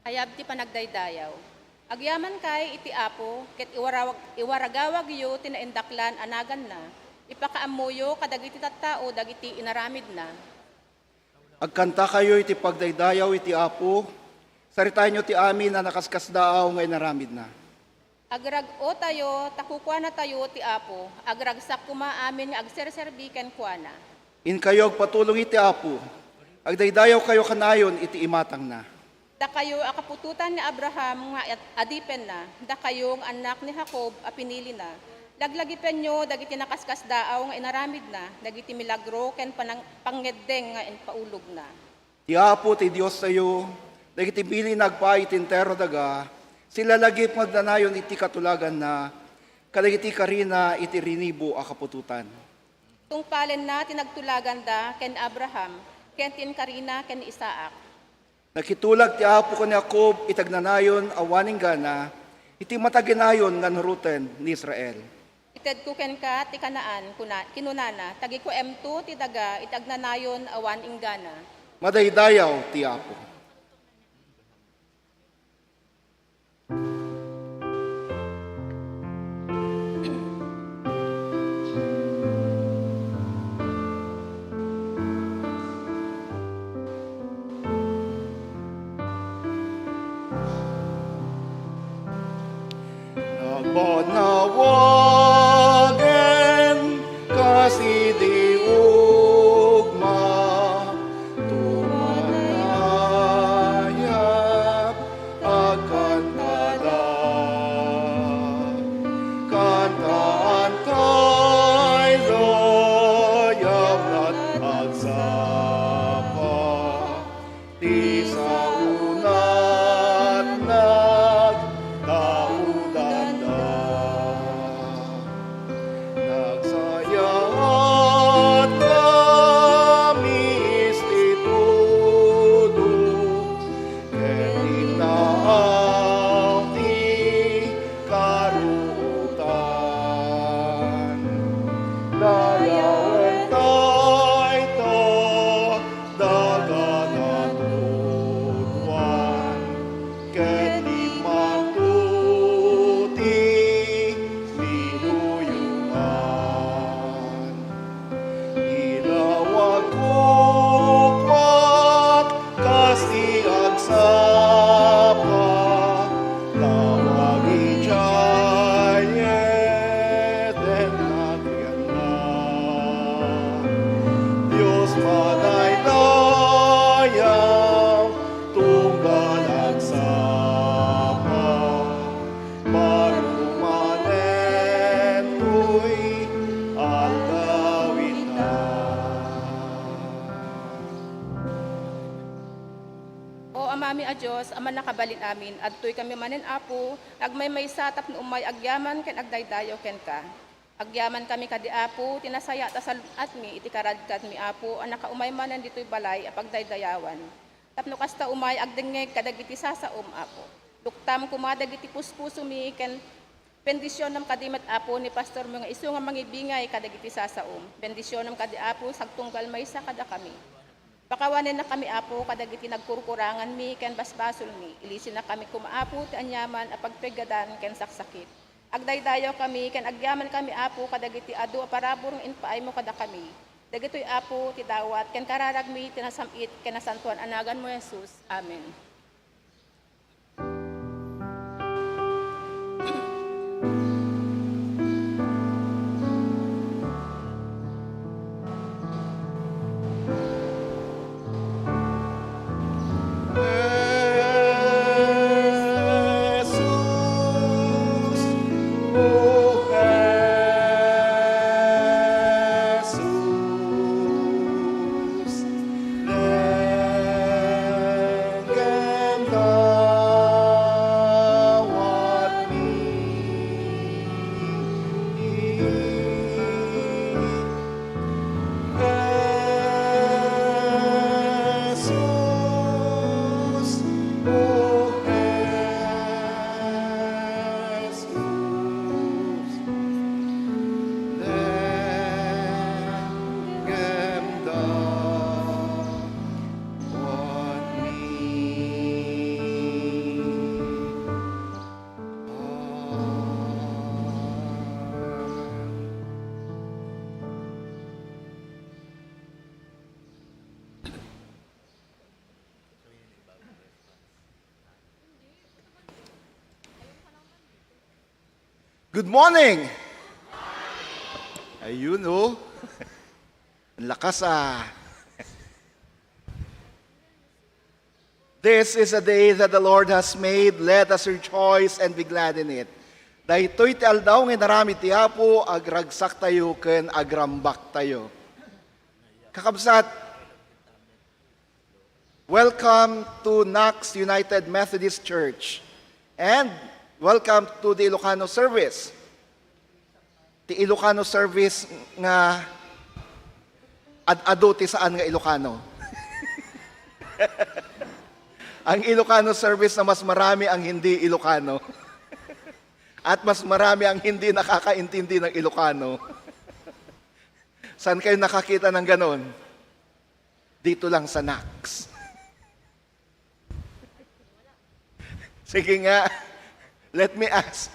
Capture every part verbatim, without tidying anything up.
Ayab ti panagdaydayaw. Agyamankay iti Apo, ket iwarawag-, iwaragawagyo ti naindaklan a naganna. Ipakaammoyo kadagiti tattao dagiti inaramidna. Agkantakayo iti pagdaydayaw iti Apo, saritaenyo ti amin a nakaskasdaaw nga inaramidna. Agrag-otayo, ta kukuanatayo ti Apo, agragsak koma amin nga agserserbi kenkuana. Inkayo agpatulong iti Apo, agdaydayawkayo kanayon iti imatangna. Dakayo a kaputotan ni Abraham nga ad-, adipenna, dakayo nga annak ni Jacob a pinilina. Laglagipenyo dagiti nakaskasdaaw nga inaramidna, dagiti milagro ken panang-, pangngeddeng nga impaulogna. Ti Apo ti Diostayo, dagiti bilin nga agpaay iti entero a daga, silalagip nga agnanayon iti katulaganna, kadagiti karina iti rinibo a kaputotan. Tungpalenna ti nagtulaganda ken Abraham, ken ti inkarina ken Isaac. Nakitulag ti Apo ken ni Jacob iti agnanayon a awan inggana, iti mataginayon nga narutten ni Israel. Itedko kenka ti Canaan, kuna-, kinunana, ta gikuemto ti daga iti agnanayon a awan inggana. Madaydayaw ti Apo. Nagbannawagen kas idi ugma, tumanayab agkantada. Kantaantay dayawna agsapa. Ti saonat nagtaudanda. Nagsayaatta miistitudo, ket innaawna ti karuotan. Dayawentayo ta daga natutuan, ket immangto ti binuyongan. Ilawag kukuak kas ti agsapa, lawag idiay Eden a tianna. Dios madaydayaw, tunggal agsapa, baro manen toy aldaw ita. O Amami a Dios, a mannakabalin amin, adtoy kami manen, Apo, nga agmaymaysa tapno umay agyaman ken agdaydayaw kenka. Agyaman kami kadi, Apo, ti nasayaat a salun-atmi iti karadkadmi, Apo, a nakaumay manen ditoy balay a pagdaydayawan. Tapno kasta umay agdengngeg kadagiti sasaom, Apo. Luktam koma dagiti puspusomi ken bendisionam kadi met, Apo, ni pastormo nga isu nga mangibingay kadagiti sasaom. Bendisionam kadi, Apo, sagtunggal maysa kadakami. Pakawanennakami, Apo, kadagiti nagkurkuranganmi ken basbasolmi. Ilisennakami koma, Apo, ti aniaman a pagpiggadan ken saksakit. Agdaydayawkami ken agyamankami, Apo, kadagiti adu a parabur nga impaaymo kadakami. Dagitoy, Apo, ti dawat ken kararagmi ti nasam-it ken nasantoan a naganmo, Jesus. Amen. Good morning! Ayun, oh. Ang lakas, ah. This is a day that the Lord has made. Let us rejoice and be glad in it. Daytoy ti aldaw nga inaramid ti Apo, agragsak tayo ken agrambak tayo. Kakabsat, welcome to Knox United Methodist Church and welcome to the Ilocano service. Ti Ilocano service nga ad-adu ti saan nga Ilocano. Ang Ilocano service na mas marami ang hindi Ilocano. At mas marami ang hindi nakakaintindi ng Ilocano. Saan kayo nakakita ng ganon? Dito lang sa Knox. Sige nga, let me ask.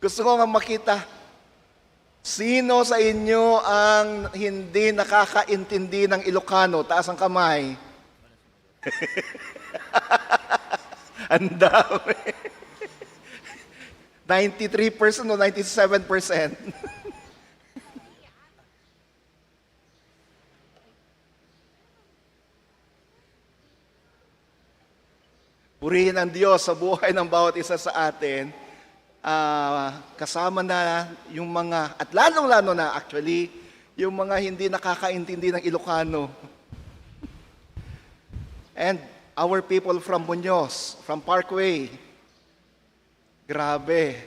Gusto ko nga makita, sino sa inyo ang hindi nakakaintindi ng Ilocano? Taas ang kamay. Ang dami. Ninety-three percent o ninety-seven percent? Purihin ang Diyos sa buhay ng bawat isa sa atin. Ah, kasama na yung mga, at lalong-lalo na actually, yung mga hindi nakakaintindi ng Ilocano. And our people from Muñoz, from Parkway, grabe.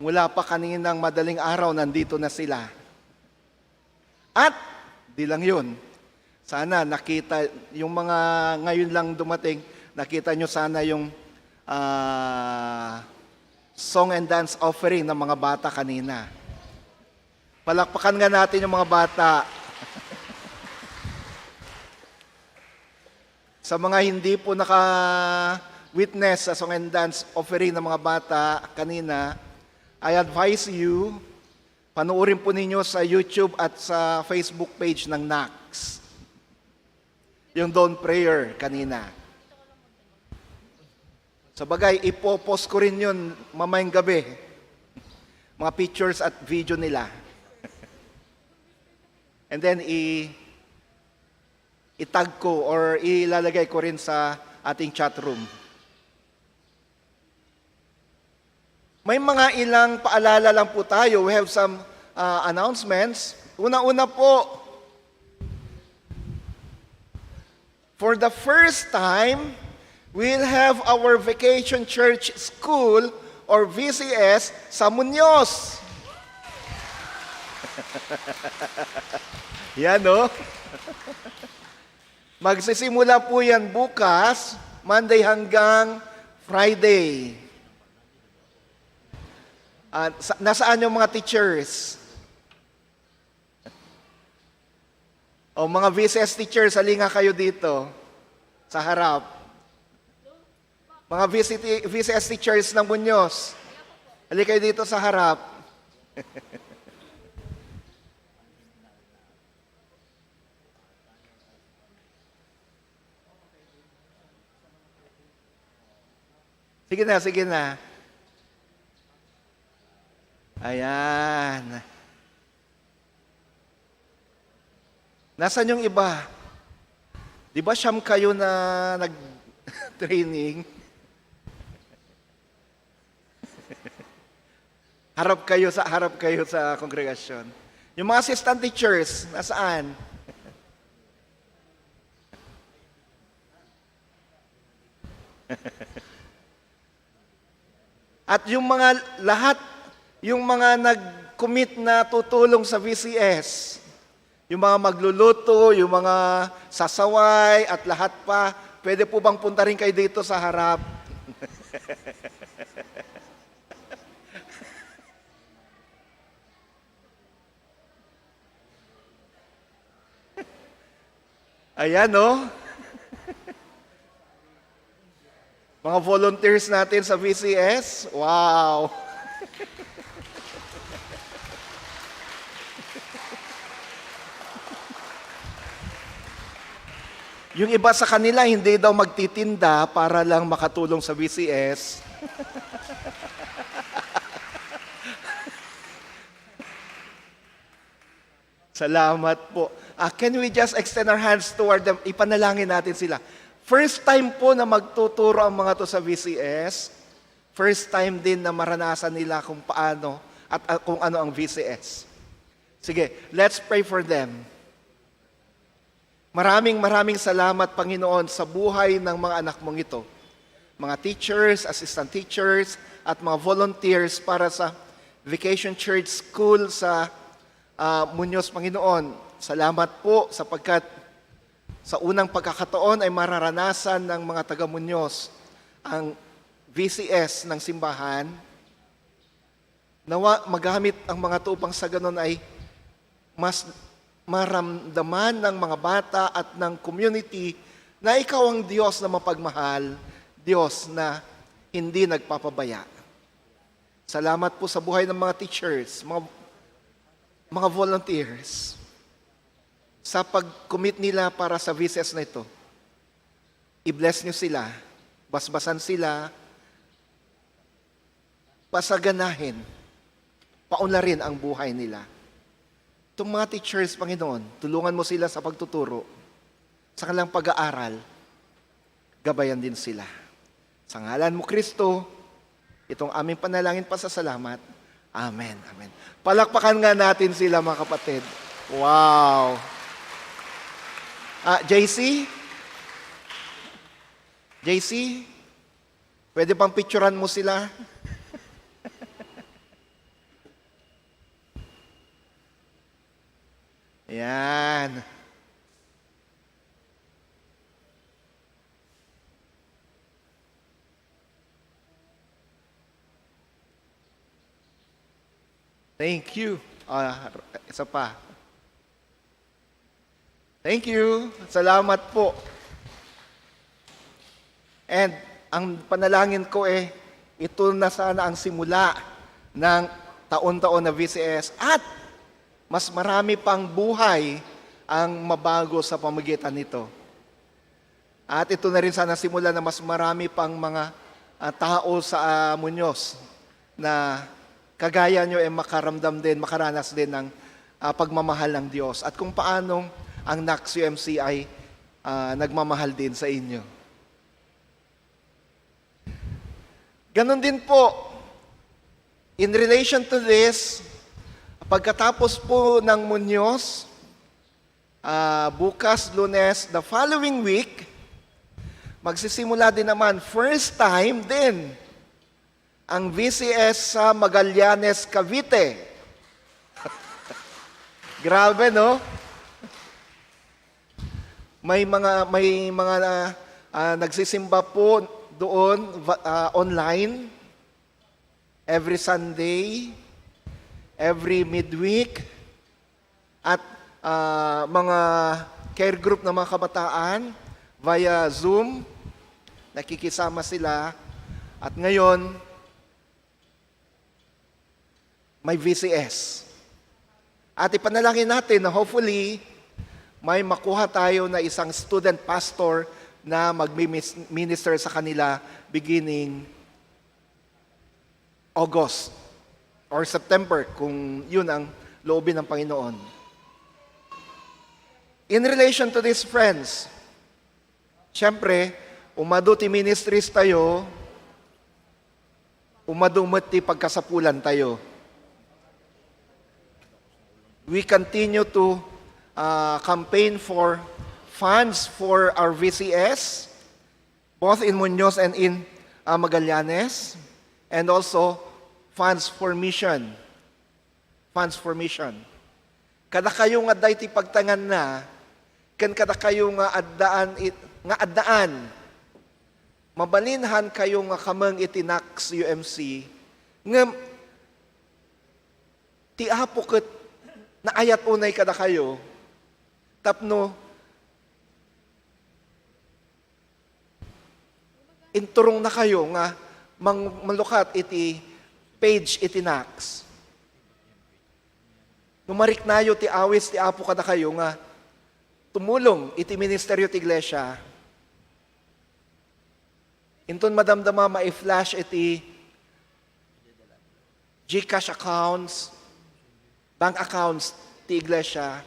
Mula pa kaninang madaling araw, nandito na sila. At di lang yun. Sana nakita, yung mga ngayon lang dumating, nakita nyo sana yung ah, song and dance offering ng mga bata kanina. Palakpakan nga natin yung mga bata. Sa mga hindi po naka-witness sa song and dance offering ng mga bata kanina, I advise you, panoorin po ninyo sa YouTube at sa Facebook page ng Knox. Yung dawn prayer kanina. Sa bagay, ipo-post ko rin yun mamayang gabi. Mga pictures at video nila. And then, i- itag ko or ilalagay ko rin sa ating chat room. May mga ilang paalala lang po tayo. We have some uh, announcements. Una-una po, for the first time, we'll have our Vacation Church School or V C S sa Muñoz. Yan, no? Magsisimula po yan bukas, Monday hanggang Friday. Ah, sa- nasaan yung mga teachers? O, mga V C S teachers, halika kayo dito sa harap. Mga V C T, V C S teachers ng Muñoz, halika kayo dito sa harap. Sige na, sige na. Ayan. Nasaan yung iba? Di ba siyam kayo na nag-training? Harap kayo sa, harap kayo sa kongregasyon. Yung mga assistant teachers, nasaan? At yung mga lahat, yung mga nag-commit na tutulong sa V C S, yung mga magluluto, yung mga sasaway, at lahat pa, pwede po bang punta rin kayo dito sa harap? Ayan, no? Mga volunteers natin sa V C S, wow! Yung iba sa kanila, hindi daw magtitinda para lang makatulong sa V C S. Salamat po. Ah, can we just extend our hands toward them? Ipanalangin natin sila. First time po na magtuturo ang mga to sa V C S. First time din na maranasan nila kung paano at, ah, kung ano ang V C S. Sige, let's pray for them. Maraming, maraming salamat, Panginoon, sa buhay ng mga anak mong ito. Mga teachers, assistant teachers, at mga volunteers para sa Vacation Church School sa, ah, Muñoz, Panginoon. Salamat po sapagkat sa unang pagkakataon ay mararanasan ng mga taga Muñoz ang V C S ng simbahan. Nawa magamit ang mga to upang sa ganon ay mas maramdaman ng mga bata at ng community na ikaw ang Diyos na mapagmahal, Diyos na hindi nagpapabaya. Salamat po sa buhay ng mga teachers, mga, mga volunteers, sa pag-commit nila para sa V C S na ito. I-bless niyo sila, basbasan sila, pasaganahin, paunlarin ang buhay nila. Itong mga teachers, Panginoon, tulungan mo sila sa pagtuturo, sa kanilang pag-aaral, gabayan din sila. Sa ngalan mo, Kristo, itong aming panalangin, pasasalamat. Amen, amen. Palakpakan nga natin sila, mga kapatid. Wow. Ah, J C? J C? Pwede pang picturan mo sila? Yan. Thank you. Ah, isa pa. Thank you. Salamat po. And ang panalangin ko eh, ito na sana ang simula ng taon-taon na V C S at mas marami pang buhay ang mabago sa pamagitan nito. At ito na rin sana simula na mas marami pang mga, ah, tao sa, ah, Muñoz na kagaya nyo ay makaramdam din, makaranas din ng, ah, pagmamahal ng Diyos at kung paano ang Nax U M C ay, ah, nagmamahal din sa inyo. Ganun din po, in relation to this, pagkatapos po ng Muñoz, ah, bukas, Lunes, the following week, magsisimula din naman, first time din, ang V C S sa Magallanes, Cavite. Grabe, no? May mga, may mga, ah, nagsisimba po doon, va-, ah, online, every Sunday, every midweek, at, ah, mga care group ng mga kabataan via Zoom, nakikisama sila. At ngayon, may V C S. At ipanalangin natin na hopefully, may makuha tayo na isang student pastor na magmi-mis-, minister sa kanila beginning August or September, kung yun ang loobin ng Panginoon. In relation to these friends, siyempre, umadu ti ministries tayo, umadu met ti pagkasapulan tayo. We continue to, uh, campaign for funds for our V C S, both in Muñoz and in, uh, Magallanes, and also funds for mission. Funds for mission. Kadakayo nga adda iti pagtanganna, ken kadakayo nga addaan it-, nga addaan, mabalinhan kayo nga kameng iti Nax U M C, ngem ti Apo ket naayat unay kadakayo tapno inturongna kayo nga mang-, manlukat iti page iti Nax. No mariknayo ti awis ti Apo kadakayo nga tumulong iti ministerio ti iglesia, inton madamdama, mai-flash iti GCash accounts, bank accounts ti iglesia,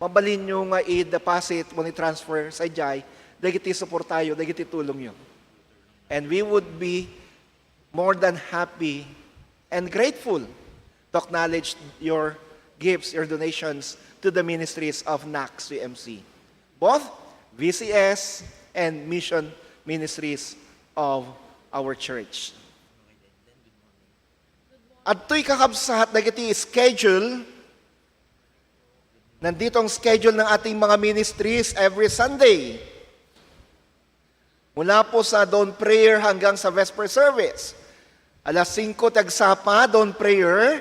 mabalinyo nga i-deposit wenno i-transfer sadiay dagiti suportayo, dagiti tulongyo. And we would be more than happy and grateful to acknowledge your gifts, your donations to the ministries of NACS-CMC, both VCS and mission ministries of our church. Adtoy, kakabsat, dagiti schedule. Nandito ang schedule ng ating mga ministries every Sunday. Mula po sa dawn prayer hanggang sa vesper service. Alas singko ti agsapa, dawn prayer.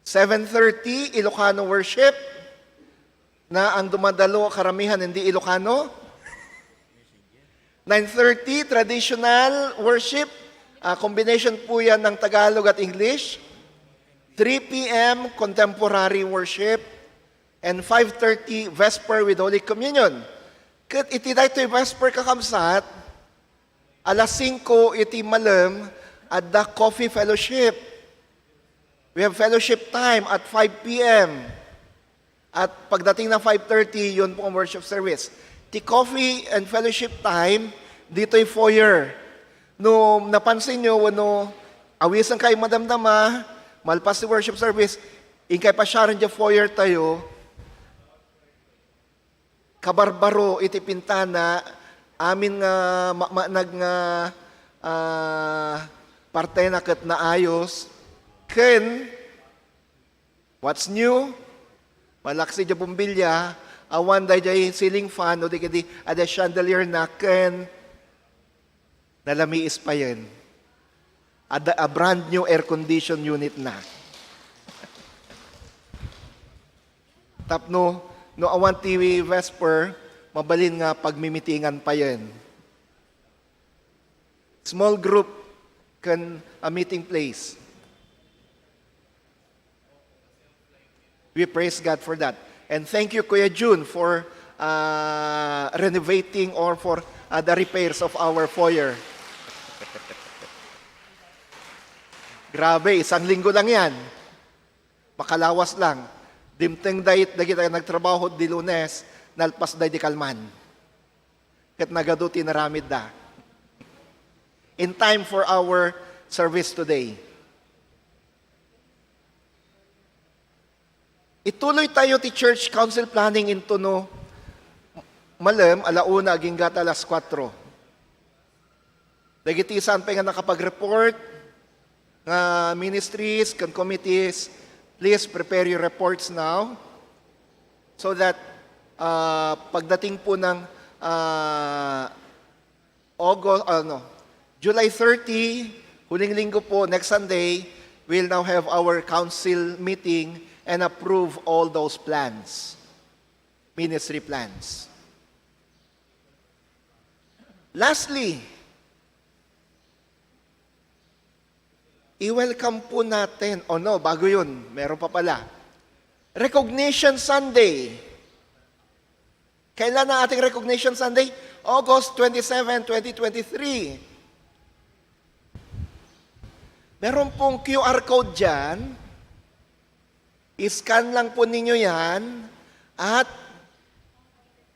Seven thirty, Ilocano worship. Na ang dumadalo, karamihan hindi Ilocano. Nine thirty, traditional worship. Ah, combination po yan ng Tagalog at English. Three p.m., contemporary worship. And five thirty, Vesper with Holy Communion. Ket iti daytoy Vesper, kakabsat, alas singko iti malem, adda coffee fellowship. We have fellowship time at five p.m. At pagdating ng five thirty, yun po ang worship service. Ti coffee and fellowship time, dito'y foyer. No napansin nyo, no awisan kayo madamdama, malpas ti worship service, inkay pasyaren di foyer tayo, kabarbaro iti pintana, amin nga ma-, maanag nga, ah, partena ket naayos, ken what's new? Malaksi diay bombilya, awan daydiay ceiling fan, no di kadi, adda chandelier na, ken nalamiis payen. Adda a brand new air condition unit na. Tapno, no awan ti Vesper, mabalin nga pagmimitingan payen. Small group ken a meeting place. We praise God for that. And thank you, Kuya Jun, for, uh, renovating or for, uh, the repairs of our foyer. Grabe, isang linggo lang yan. Makalawas lang. Dimteng dayta dagiti nagtrabaho di Lunes, nalpas daydi kalman. Ket nagadu ti inaramidda. In time for our service today. Ituloy tayo ti church council planning into no malem, ala una agingga ta alas kuatro. Dagiti saan pay nga nakapag-report nga ministries ken committees, please prepare your reports now so that, ah, pagdating po ng, ah, August, ano, July thirty, huling linggo po, next Sunday, we'll now have our council meeting and approve all those plans, ministry plans. Lastly, i-welcome po natin, oh no, bago yun, meron pa pala. Recognition Sunday. Kailan ang ating Recognition Sunday? August twenty-seven, twenty twenty-three. Meron pong Q R code dyan. I-scan lang po ninyo yan at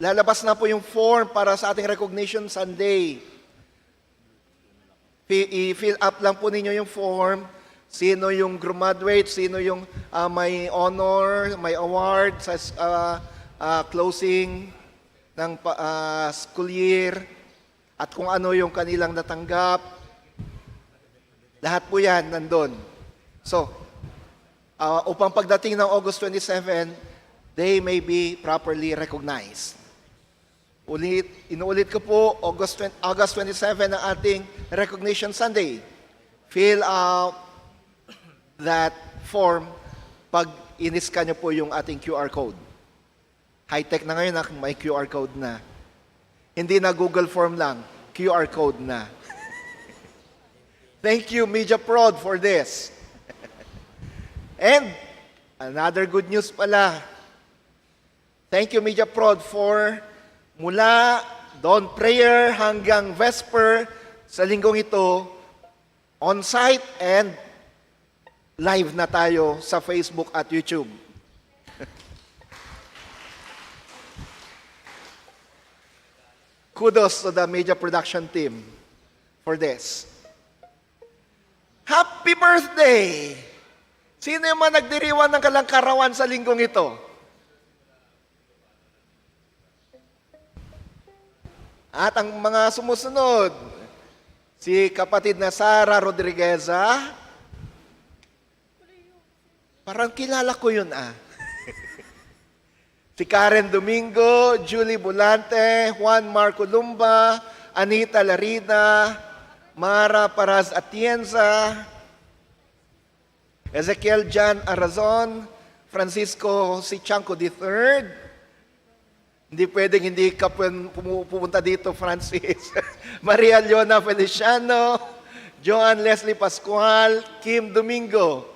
lalabas na po yung form para sa ating Recognition Sunday. Fi-, i-fill up lang po ninyo yung form. Sino yung graduate, sino yung, ah, may honor, may award sa, ah, ah, closing ng pa-, ah, school year, at kung ano yung kanilang natanggap. Lahat po yan nandun. So, ah, upang pagdating ng August twenty-seven, they may be properly recognized. Ulit, inuulit ko po, August twenty, August twenty-seven ang ating Recognition Sunday. Fill out that form pag in-scan nyo po yung ating Q R code. High-tech na ngayon, ah, may Q R code na. Hindi na Google Form lang, Q R code na. Thank you, Media Prod, for this. And another good news pala. Thank you, Media Prod, for mula dawn prayer hanggang vesper, Sa linggong ito, on-site and live na tayo sa Facebook at YouTube. Kudos to the media production team for this. Happy birthday! Sino yung mga nagdiriwang ng kalangkarawan sa linggong ito? At ang mga sumusunod, si kapatid na Sara Rodrigueza. Parang kilala ko yun, ah. Si Karen Domingo, Julie Bulante, Juan Marco Lumba, Anita Larida, Mara Paraz Atienza, Ezekiel John Arazon, Francisco C. Chanco the third. Hindi pwedeng hindi ka pun-, pumu-, pumunta dito, Francis. Maria Leona Feliciano, Joan Leslie Pascual, Kim Domingo,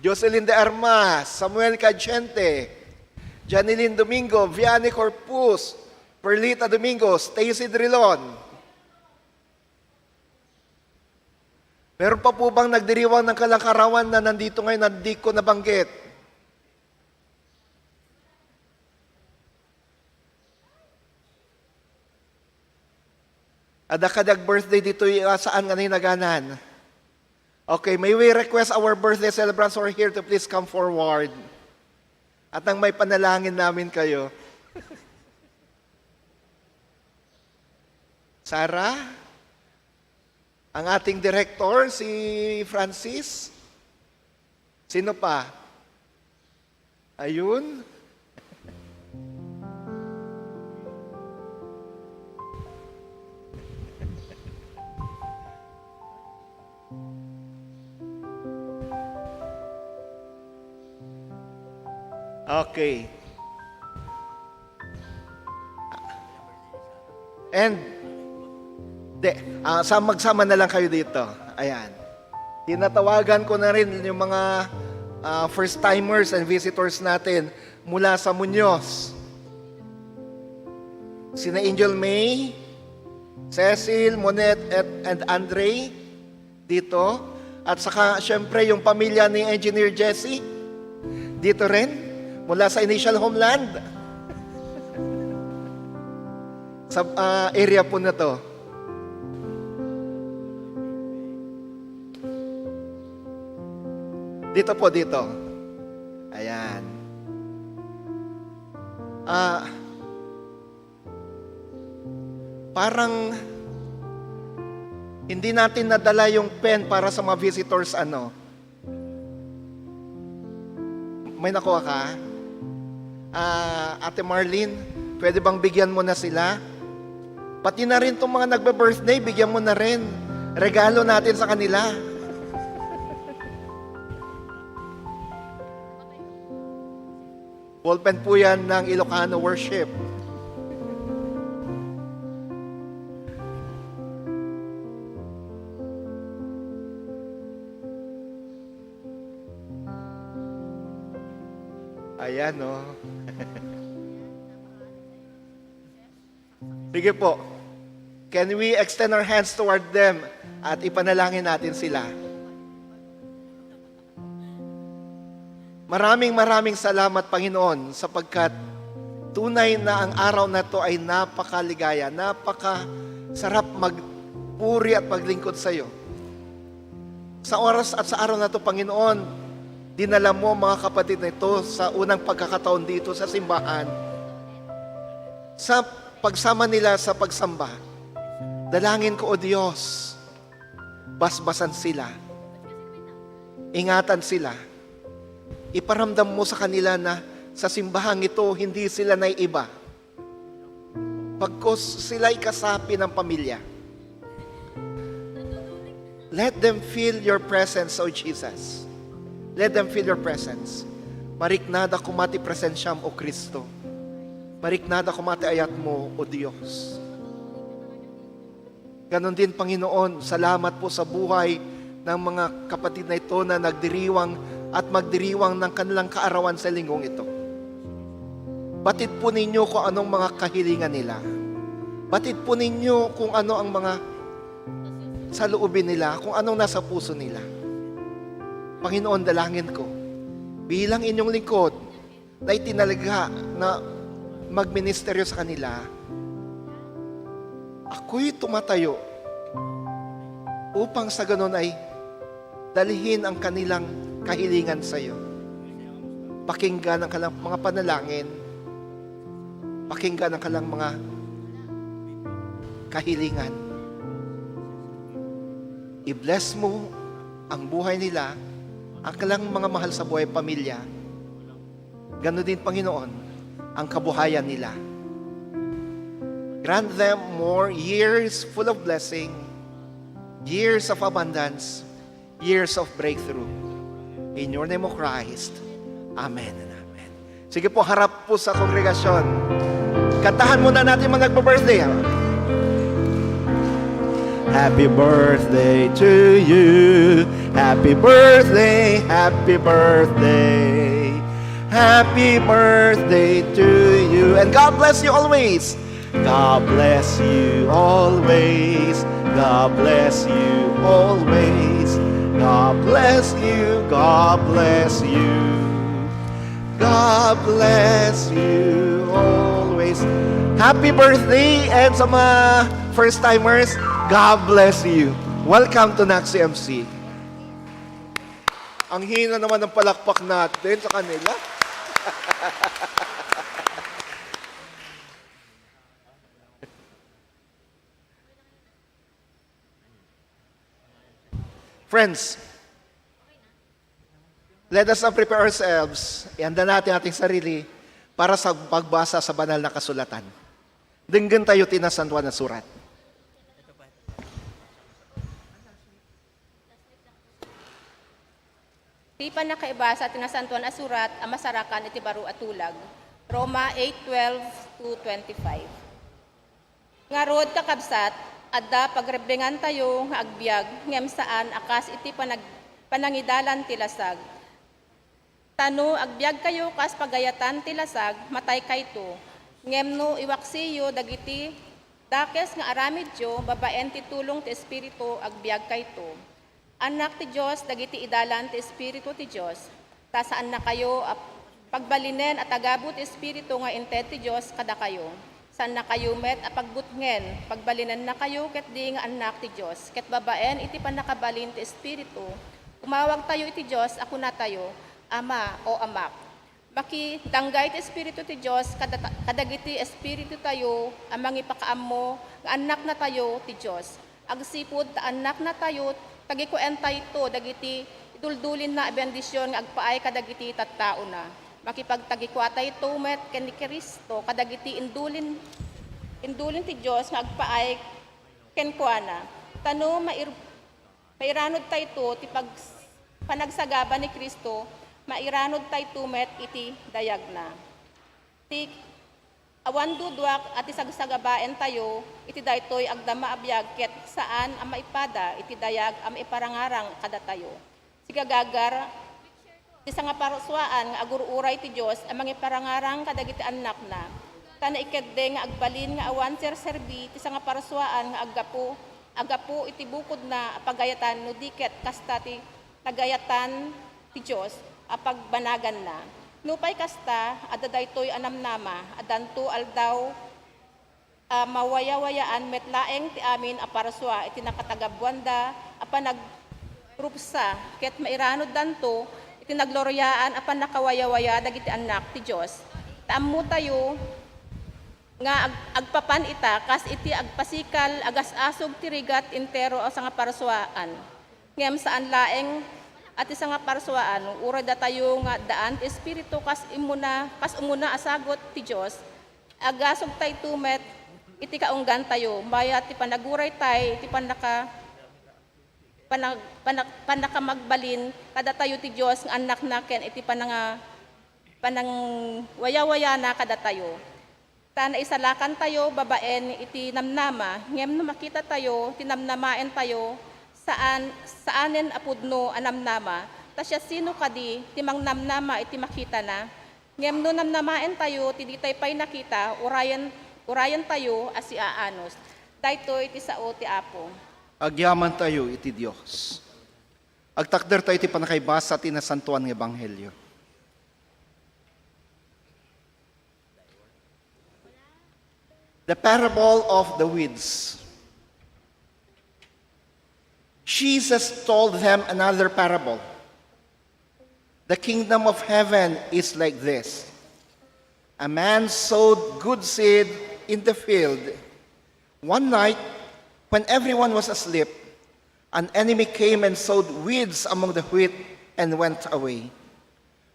Jocelyn de Armas, Samuel Cadiente, Janilyn Domingo, Vianney Corpus, Perlita Domingo, Stacy Drilon. Meron pa po bang nagdiriwang ng kalangkarawan na nandito ngayon na di ko nabanggit? Adda kadi ag-birthday ditoy, ah, saan nga naganan? Okay, may we request our birthday celebrants who are here to please come forward. At nang maipanalangin namin kayo. Sarah? Ang ating director, si Francis. Sino pa? Ayun. Okay. And, de, ah, sa-, magsama na lang kayo dito. Ayan. Tinatawagan ko na rin yung mga, ah, first-timers and visitors natin mula sa Muñoz. Sina Angel May, Cecil, Monet, at, and Andre. Dito. At saka, syempre, yung pamilya ni Engineer Jesse. Dito rin. Mula sa Initial Homeland. Sa, ah, area po na to. Dito po, dito. Ayan. Ah, Parang hindi natin nadala yung pen para sa mga visitors, ano. May nakuha ka? Ah, Ate Marlene, pwede bang bigyan mo na sila? Pati na rin 'tong mga nagbe-birthday, bigyan mo na rin. Regalo natin sa kanila. Ballpen po yan ng Ilocano worship. Ayan, no? Sige po. Can we extend our hands toward them at ipanalangin natin sila? Maraming, maraming salamat, Panginoon, sapagkat tunay na ang araw na 'to ay napakaligaya, napakasarap magpuri at maglingkod sa iyo. Sa oras at sa araw na 'to, Panginoon, dinala mo ang mga kapatid na ito sa unang pagkakataon dito sa simbahan. Sa pagsama nila sa pagsamba, dalangin ko, O Diyos, basbasan sila. Ingatan sila. Iparamdam mo sa kanila na sa simbahang ito, hindi sila naiiba. Pagkus sila'y kasapi ng pamilya. Let them feel your presence, O Jesus. Let them feel your presence. Mariknada koma ti presensiam, O Cristo. Mariknada koma ti ayatmo, O Dios. Ganon din, Panginoon, salamat po sa buhay ng mga kapatid na ito na nagdiriwang at magdiriwang ng kanilang kaarawan sa linggong ito. Batid po ninyo kung anong mga kahilingan nila. Batid po ninyo kung ano ang mga saloobin nila, kung anong nasa puso nila. Panginoon, dalangin ko, bilang inyong lingkod, na itinalaga na magministeryo sa kanila, ako'y tumatayo upang sa ganun ay dalhin ang kanilang kahilingan sa iyo. Pakinggan ang kanilang mga panalangin. Pakinggan ang kanilang mga kahilingan. I-bless mo ang buhay nila, ang kanilang mga mahal sa buhay, pamilya. Ganun din, Panginoon, ang kabuhayan nila. Grant them more years full of blessing, years of abundance, years of breakthrough. In your name, O Christ. Amen and amen. Sige po, harap po sa kongregasyon. Kantahan muna natin mga nagpa-birthday, ha? Happy birthday to you. Happy birthday, happy birthday. Happy birthday to you. And God bless you always. God bless you always. God bless you always. God bless you. God bless you. God bless you always. Happy birthday, and sa mga first timers, God bless you. Welcome to Naxi M C. Ang hina naman ng palakpak natin sa kanila. Friends, let us now prepare ourselves. Ihanda natin ating sarili para sa pagbasa sa banal na kasulatan. Denggen tayo ti Nasantoan a Surat. Ti pannakaibasa ti Nasantoan a Surat a masarakan iti baro a tulag, Roma eight twelve to twenty-five. Ngarud, kakabsat, adda pagrebbengantayo nga agbiag ngem saan a kas iti panag-, panangidalan ti lasag. Ta no agbiagkayo kas pagayatan ti lasag, mataykayto. Ngem no iwaksiyo dagiti dakes nga aramidyo babaen ti tulong ti Espiritu, agbiagkayto. Annak ti Dios dagiti idalan ti Espiritu ti Dios, ta saannakayo a pagbalinen a tagabu ti Espiritu nga inted ti Dios kadakayo. Saannakayo met a pagbutngen, pagbalinennakayo ketdi nga annak ti Dios, ket babaen iti pannakabalin ti Espiritu, umawagtayo iti Dios a kunatayo, "Ama, o Amak." Makidanggay ti Espiritu ti Dios kadata-, kadagiti espiritutayo a mangipakaammo nga annaknatayo ti Dios. Agsipud ta annaknatayo, tagikuentayto dagiti iduldulinna a bendision nga agpaay kadagiti tattaona. Makipagtagikuatayto met ken ni Cristo kadagiti indulin, indulin ti Dios nga agpaay kenkuana. Ta no mair-, mairanudtayto ti pag-, panagsagaba ni Cristo, mairanudtayto met iti dayagna. Ti awan duduak a ti sagsagabaentayo iti daytoy agdama a biag ket saan a maipada iti dayag a maiparangarang kadatayo. Sigagagar, ti sangaparsuaan nga agur-uray ti Dios a mangiparangarang kadagiti annakna. Ta naikeddeng nga agbalin nga awan serserbi ti sangaparsuaan nga aggapu, aggapu iti bukodna a pagayatan no di ket kasta ti nagayatan ti Dios a pagbanaganna. Nupay kasta, adda daytoy a namnama, addanto aldaw a mawayawayaan met laeng ti amin a parsua iti nakatagabuanda a panagrupsa, ket mairanuddanto iti nagloriaan a pannakawayawaya dagiti annak ti Dios. Ta ammotayo nga ag-, agpapan ita kas iti agpasikal a gas-asog ti rigat ti entero a sangaparsuaan. Ngem saan laeng a ti sangaparsuaan, uray datayo nga addaan ti Espiritu kas immuna, kas umuna a sagut ti Dios, agasugtayto met iti kaunggantayo, mayat ti panaguraytay iti pannaka-, panag-, panag-, pannakamagbalin kadatayo ti Dios nga annakna ken iti pananga-, panangwayawayana kadatayo. Ta naisalakantayo babaen iti namnama, ngem no makitatayo ti namnamaentayo, saan, saanen a pudno a namnama, ta siasino kadi ti mangnamnama iti makitana? Ngem no namnamaentayo ti ditay pay nakita, urayen-, urayentayo a siaanus. Daytoy ti sao ti Apo. Agyamantayo iti Dios. Agtakdertayo iti pannakaibasa ti Nasantoan nga Ebanghelio. The parable of the weeds. Jesus told them another parable. The kingdom of heaven is like this. A man sowed good seed in the field. One night, when everyone was asleep, an enemy came and sowed weeds among the wheat and went away.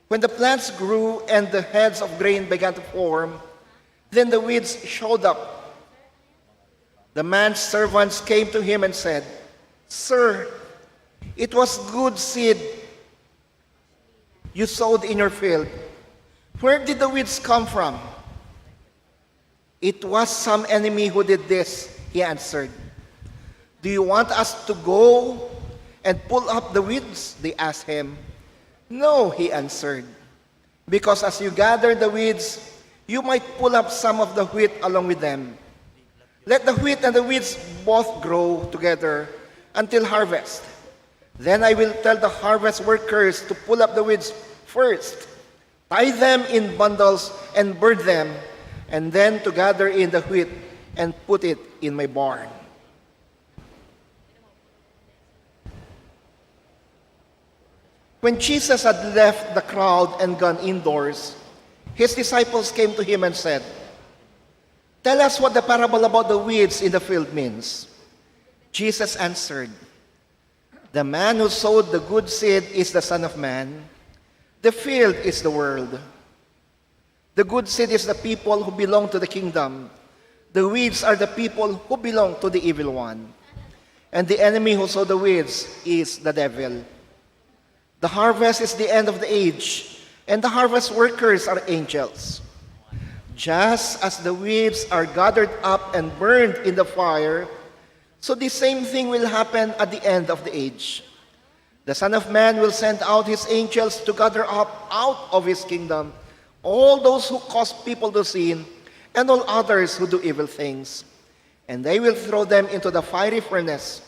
When the plants grew and the heads of grain began to form, then the weeds showed up. The man's servants came to him and said, "Sir, it was good seed you sowed in your field. Where did the weeds come from?" "It was some enemy who did this," he answered. "Do you want us to go and pull up the weeds?" they asked him. "No," he answered, "because as you gather the weeds, you might pull up some of the wheat along with them. Let the wheat and the weeds both grow together until harvest. Then I will tell the harvest workers to pull up the weeds first, tie them in bundles and burn them, and then to gather in the wheat and put it in my barn." When Jesus had left the crowd and gone indoors, his disciples came to him and said, "Tell us what the parable about the weeds in the field means." Jesus answered, "The man who sowed the good seed is the Son of Man. The field is the world. The good seed is the people who belong to the kingdom. The weeds are the people who belong to the evil one. And the enemy who sowed the weeds is the devil. The harvest is the end of the age, and the harvest workers are angels. Just as the weeds are gathered up and burned in the fire, so the same thing will happen at the end of the age. The Son of Man will send out his angels to gather up out of his kingdom all those who cause people to sin and all others who do evil things. And they will throw them into the fiery furnace,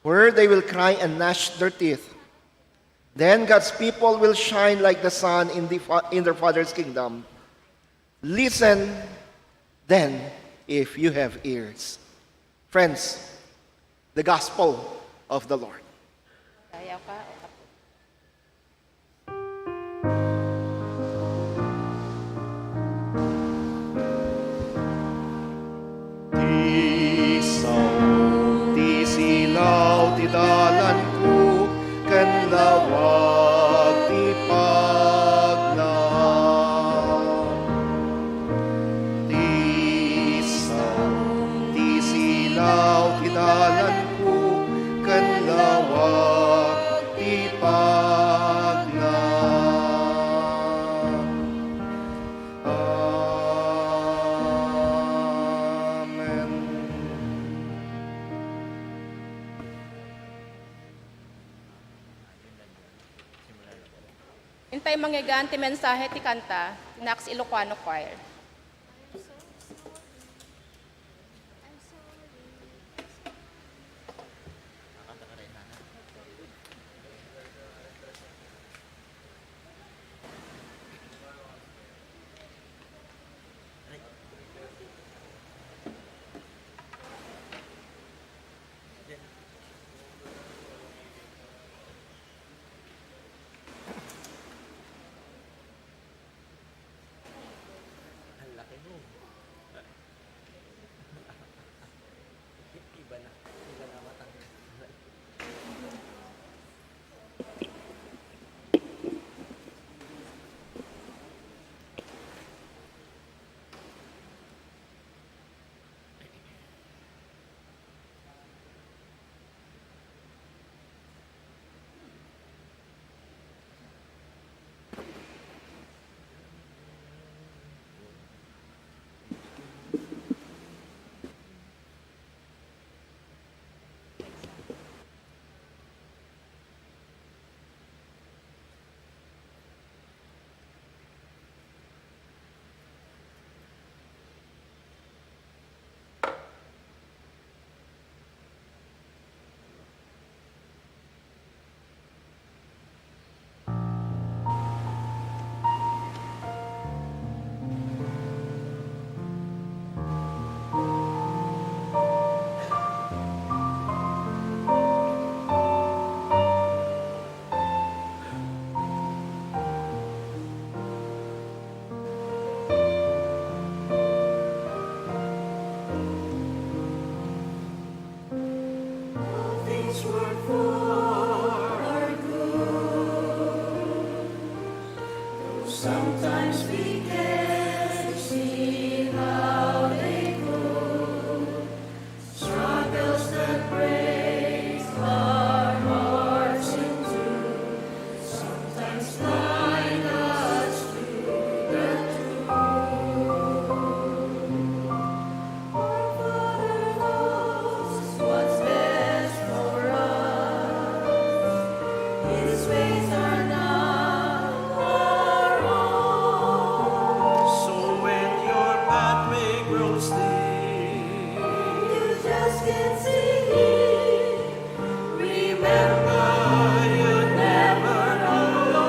where they will cry and gnash their teeth. Then God's people will shine like the sun in, the, fa- in their Father's kingdom. Listen then, if you have ears." Friends, the gospel of the Lord. Kaya ka, o kapo. Ti sao ti silaw ti dalanko, ken lawag ti pagna. Ti sao ti silaw ti dalanko, ken lawag ti pagna. Amen. Intay mangngeggan ti mensahe ti kanta ti Nax Ilocano Choir. Sometimes we can see how they go. Struggles that break our hearts in two. Sometimes blind us to the truth. Our Father knows what's best for us. His ways are not our own. So when your pathway grows dim, you just can't see Him. Remember, you're never alone.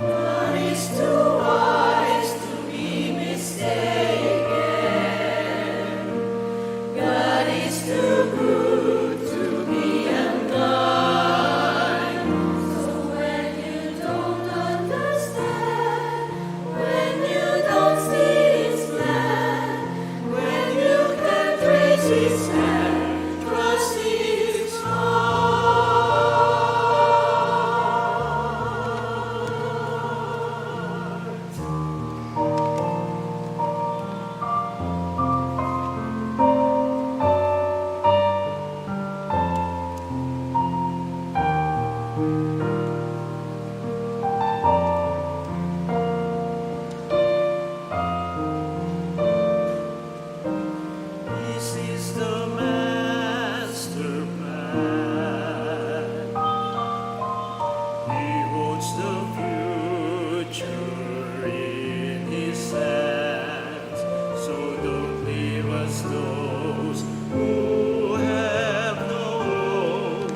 God is too wise to be mistaken. God is too good to be unkind. So when you don't understand, when you don't see His plan, when you can't trace His hand, trust His heart. This is the master plan. He holds the future in His hands. So don't leave us, those who have no hope.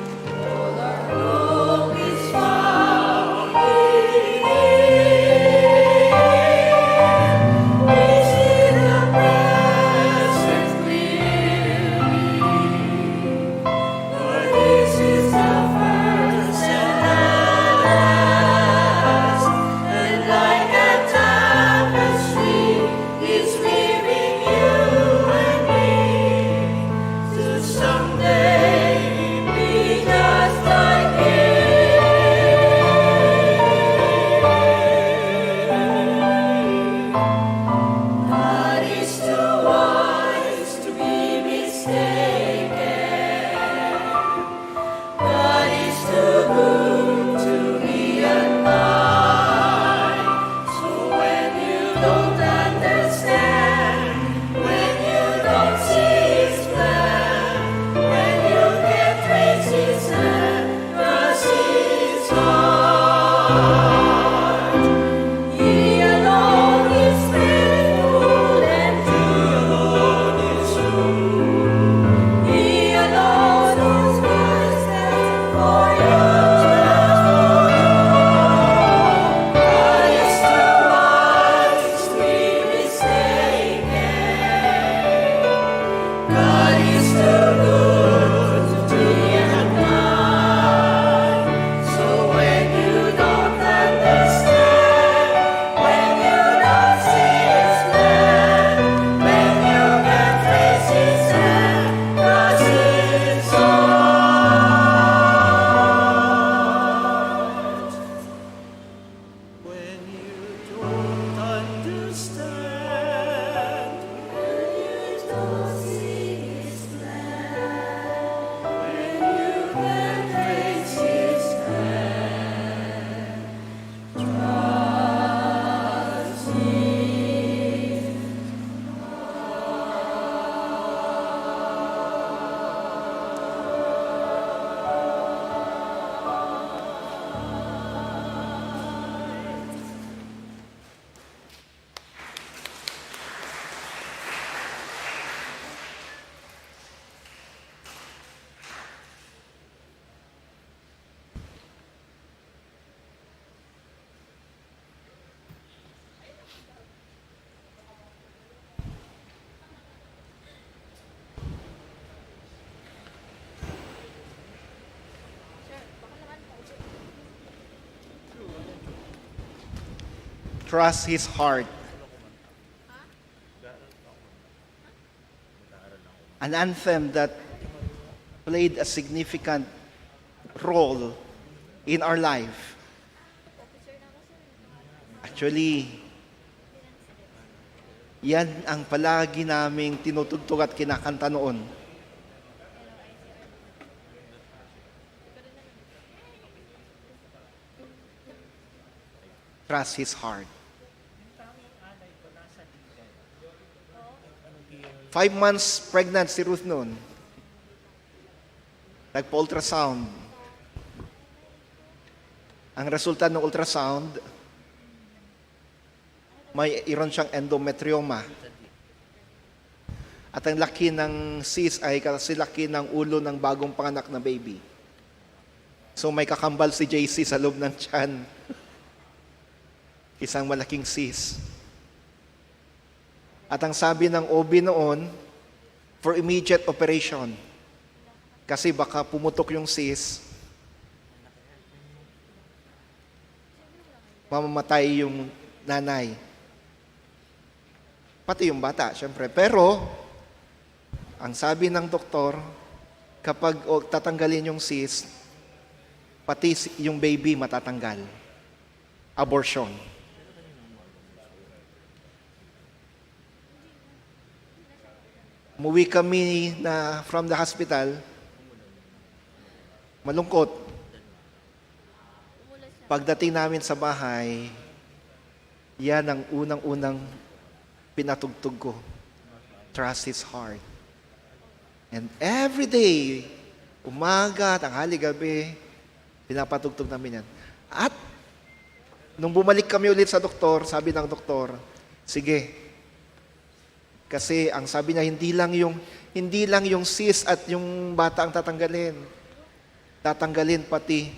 Is weaving you and me to someday be just like Him. God is too wise to be mistaken. God is too good to be unkind. So when you don't understand, when you don't see His plan, when you can't trace His hand, trust His heart. He alone is faithful and true. He alone is wisdom for you. God is too wise to be mistaken. God is too good to be unkind. So when you don't understand, when you don't see His plan, when you can't trace His hand, trust His heart. When you don't understand, when you don't see His plan, when you can't trace His hand, trust His heart. Trust His heart. an anthem that played a significant role in our life. Actually, yan ang palagi naming tinutugtog at kinakanta noon. Trust His heart. Five months pregnant si Ruth noon. Nagpa-ultrasound. Ang resulta ng ultrasound, mayroon siyang endometrioma. At ang laki ng cyst ay kasi laki ng ulo ng bagong panganak na baby. So may kakambal si J C sa loob ng tiyan. Isang malaking cyst. At ang sabi ng O B noon, for immediate operation. Kasi baka pumutok yung cyst, mamamatay yung nanay. Pati yung bata, syempre. Pero, ang sabi ng doktor, kapag, o, tatanggalin yung cyst, pati si- yung baby matatanggal. Abortion. Umuwi kami na from the hospital. Malungkot. Pagdating namin sa bahay, yan ang unang-unang pinatugtog ko. Trust His heart. And every day, umaga, tanghali, gabi, pinapatugtog namin yan. At nung bumalik kami ulit sa doktor, sabi ng doktor, "Sige." Kasi ang sabi niya, hindi lang yung, hindi lang yung cyst at yung bata ang tatanggalin. Tatanggalin pati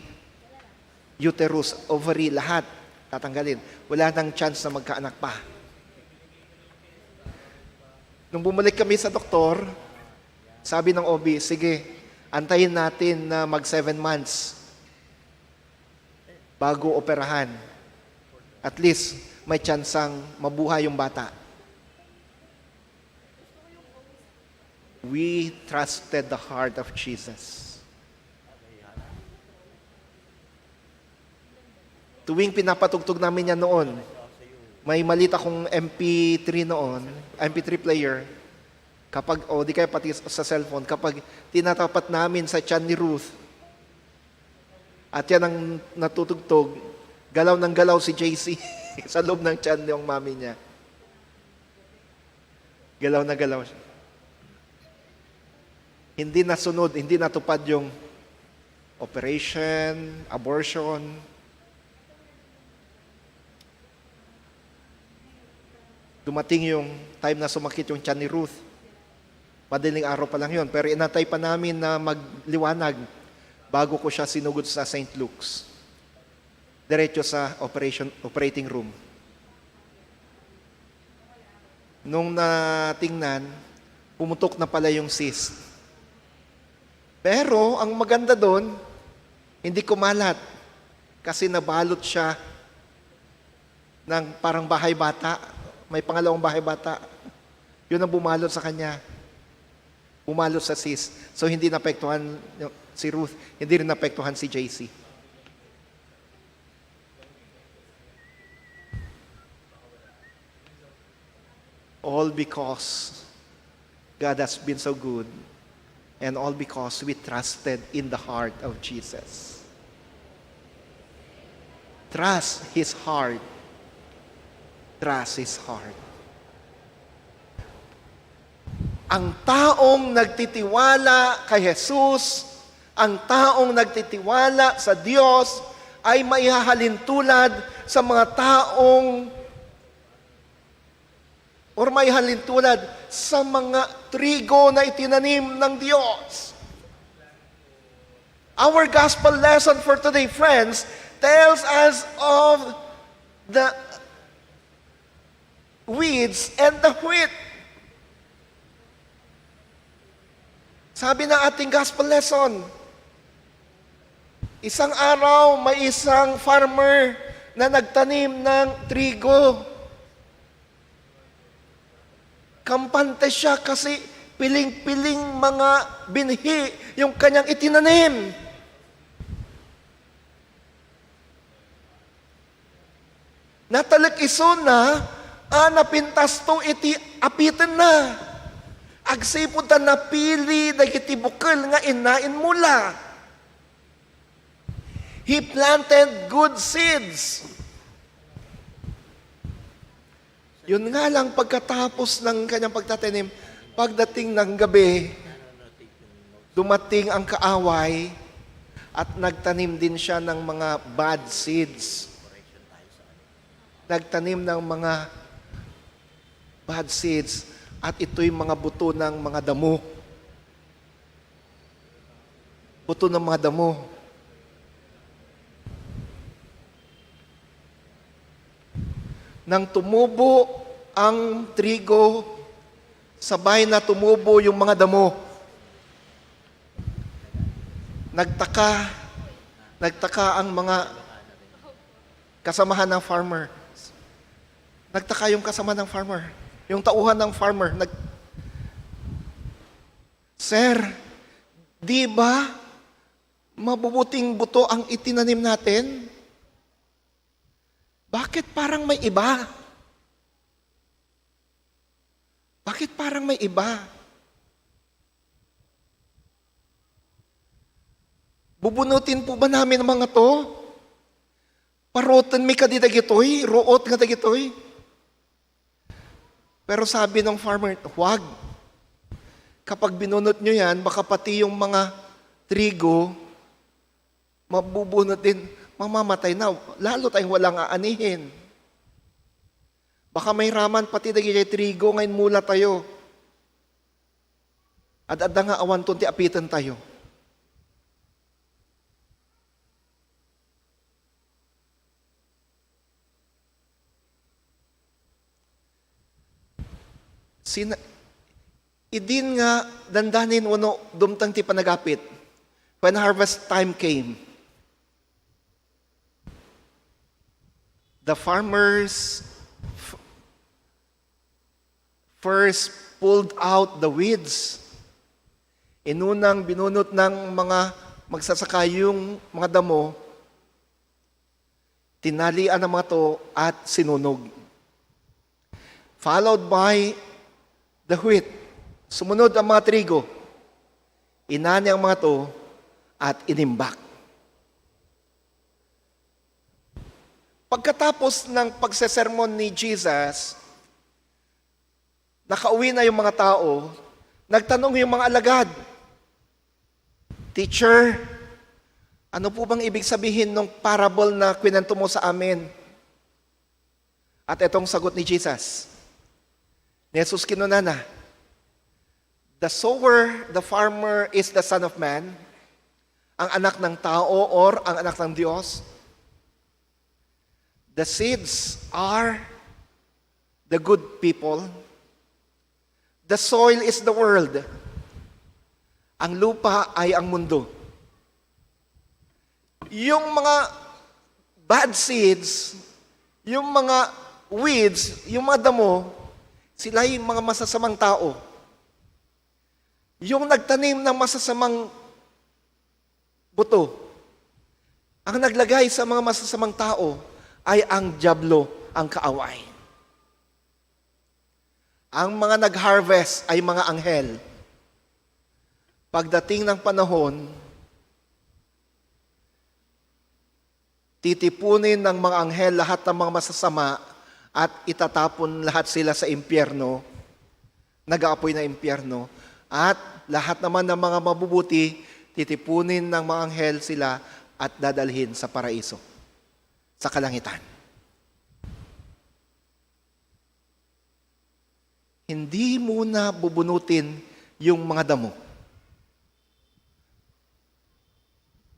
uterus, ovary, lahat tatanggalin. Wala nang chance na magkaanak pa. Nung bumalik kami sa doktor, sabi ng O B, "Sige, antayin natin na mag seven months bago operahan. At least, may tsansang mabuhay yung bata." We trusted the heart of Jesus. Tuwing pinapatugtog namin yan noon, may maliit akong M P three noon, M P three player, kapag, o di kaya pati sa cellphone, kapag tinatapat namin sa tiyan ni Ruth, at yan ang natutugtog, galaw ng galaw si J C sa loob ng tiyan ng mami niya. Galaw na galaw siya. Hindi nasunod, hindi natupad yung operation, abortion. Dumating yung time na sumakit yung tiyan ni Ruth. Madaling araw pa lang yun, pero inantay pa namin na magliwanag bago ko siya sinugod sa Saint Luke's. Diretso sa operation, operating room. Nung natingnan, pumutok na pala yung cyst. Pero ang maganda doon, hindi kumalat kasi nabalot siya ng parang bahay bata. May pangalawang bahay bata. Yun ang bumalot sa kanya. Bumalot sa cyst. So, hindi naapektuhan si Ruth, hindi rin naapektuhan si J C. All because God has been so good, and all because we trusted in the heart of Jesus. Trust His heart. Trust His heart. Ang taong nagtitiwala kay Jesus, ang taong nagtitiwala sa Diyos, ay maihahalintulad sa mga taong, or maihalintulad sa mga trigo na itinanim ng Diyos. Our gospel lesson for today, friends, tells us of the weeds and the wheat. Sabi ng ating gospel lesson, isang araw may isang farmer na nagtanim ng trigo. Kampante siya kasi Piling-piling mga binhi yung kanyang itinanim. Natalek isuna a napintasto iti apitenna. Agsipud ta napili dagiti bukel nga inna inmula. He planted good seeds. Yun nga lang, pagkatapos ng kanyang pagtatanim, pagdating ng gabi, dumating ang kaaway at nagtanim din siya ng mga bad seeds. Nagtanim ng mga bad seeds at ito'y mga buto ng mga damo. Buto ng mga damo. Nang tumubo ang trigo, sabay na tumubo yung mga damo. Nagtaka, nagtaka ang mga kasamahan ng farmer. Nagtaka yung kasama ng farmer. Yung tauhan ng farmer. Nag, "Sir, di ba mabubuting buto ang itinanim natin? Bakit parang may iba? Bakit parang may iba?" Bubunutin po ba namin ang mga to? Paruoten mi kadi dagitoy, ruot nga dagitoy. Pero sabi ng farmer, "Huwag. Kapag binunot nyo yan, baka pati yung mga trigo, mabubunot din, mamamatay na. Lalo tayong walang aanihin. Baka may raman pati dagiti trigo nga inmula tayo. Ad-adda nga awanton ti apiten tayo." Sina-, idin nga dandanin wenno dumteng ti panagapit, when harvest time came, the farmers f-, first pulled out the weeds. Inunang binunot ng mga magsasaka yung mga damo, tinalian ang mga to at sinunog. Followed by the wheat. Sumunod ang mga trigo. Inani ang mga to at inimbak. Pagkatapos ng pagsesermon ni Jesus, nakauwi na yung mga tao, nagtanong yung mga alagad, "Teacher, ano po bang ibig sabihin ng parable na kwento mo sa amin?" At itong sagot ni Jesus. Ni Jesus kinunana, "The sower, the farmer is the Son of Man." Ang anak ng tao or ang anak ng Diyos. The seeds are the good people. The soil is the world. Ang lupa ay ang mundo. Yung mga bad seeds, yung mga weeds, yung mga damo, sila'y mga masasamang tao. Yung nagtanim ng masasamang buto, ang naglagay sa mga masasamang tao ay ang Diablo, ang kaaway. Ang mga nag-harvest ay mga anghel. Pagdating ng panahon, titipunin ng mga anghel lahat ng mga masasama at itatapon lahat sila sa impyerno, nag-aapoy na impyerno. At lahat naman ng mga mabubuti, titipunin ng mga anghel sila at dadalhin sa paraiso, sa kalangitan. Hindi muna bubunutin yung mga damo.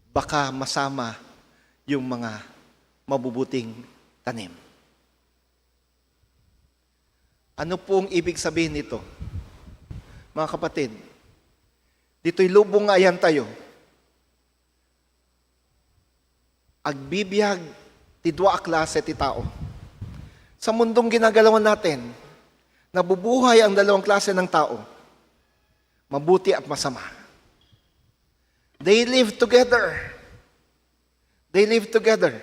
Baka masama yung mga mabubuting tanim. Ano pong ibig sabihin nito? Mga kapatid, dito'y lubong nga ayan tayo. Agbibiag ti dua a klase ti tao. Sa mundong ginagalawan natin, nabubuhay ang dalawang klase ng tao. Mabuti at masama. They live together. They live together.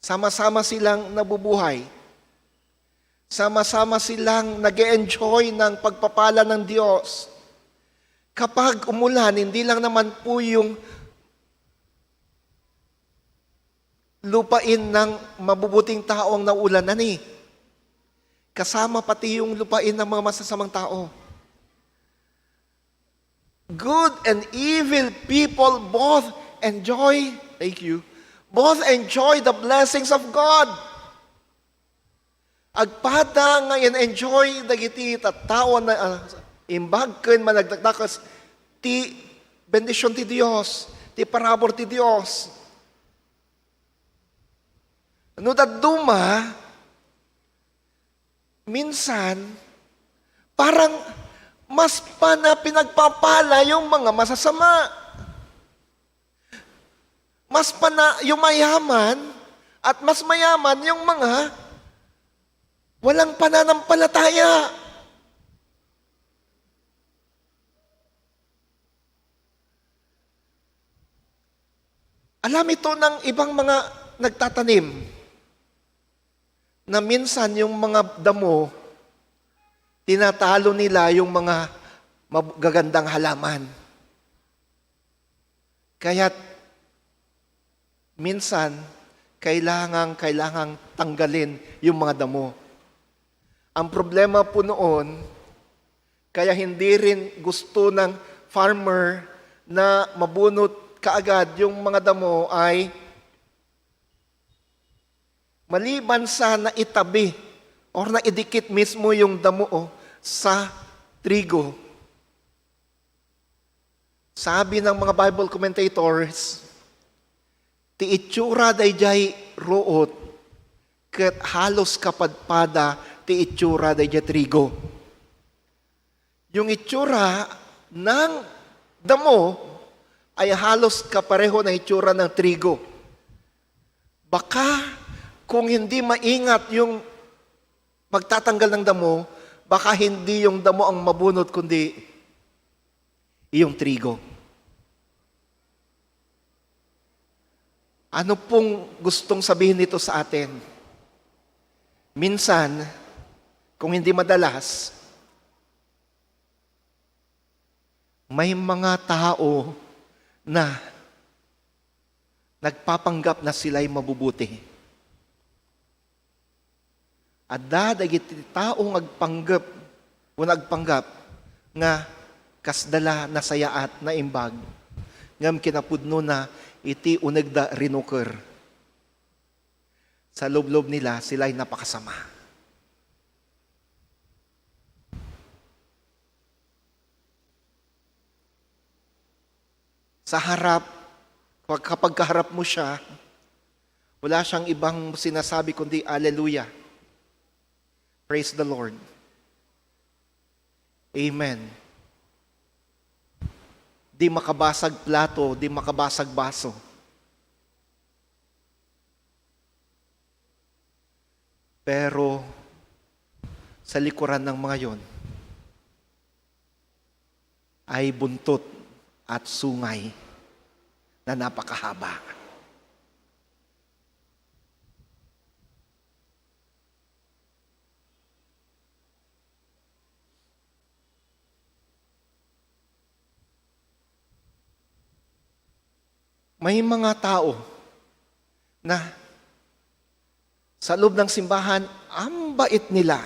Sama-sama silang nabubuhay. Sama-sama silang nag-e-enjoy ng pagpapala ng Diyos. Kapag umulan, hindi lang naman po yung lupain ng mabubuting tao ang nauulanan eh. Kasama pati yung lupain ng mga masasamang tao. Good and evil people both enjoy, thank you, both enjoy the blessings of God. Agpada nga in-enjoy dagiti tattao na, ah, imbag ken managdakdakas ti bendisyon ti Dios, ti parabur ti Dios. No dadduma, minsan, parang mas pana pinagpapala yung mga masasama. Mas pana yumayaman at mas mayaman yung mga walang pananampalataya. Alam ito ng ibang mga nagtatanim na minsan yung mga damo, tinatalo nila yung mga magagandang halaman. Kaya't minsan, kailangang, kailangang tanggalin yung mga damo. Ang problema po noon, kaya hindi rin gusto ng farmer na mabunot kaagad yung mga damo ay maliban sa naitabi or naidikit mismo yung damo sa trigo. Sabi ng mga Bible commentators, ti itsura dayjay ruot ket halos kapadpada ti itsura dayjay trigo. Yung itsura ng damo ay halos kapareho ng itsura ng trigo. Baka kung hindi maingat yung magtatanggal ng damo, baka hindi yung damo ang mabunot, kundi yung trigo. Ano pong gustong sabihin nito sa atin? Minsan, kung hindi madalas, may mga tao na nagpapanggap na sila'y mabubuti. Adda dagiti tao nga agpanggep o nagpanggap nga kasda la nasayaat, naimbag, ngem kinapudnona iti unegda rinuker. Sa lublob nila, sila'y napakasama. Sa harap, pag-, kapag kaharap mo siya, wala siyang ibang sinasabi kundi, "Hallelujah. Praise the Lord. Amen." Di makabasag plato, di makabasag baso. Pero sa likuran ng mga yon ay buntot at sungay na napakahaba. May mga tao na sa loob ng simbahan, ang bait nila.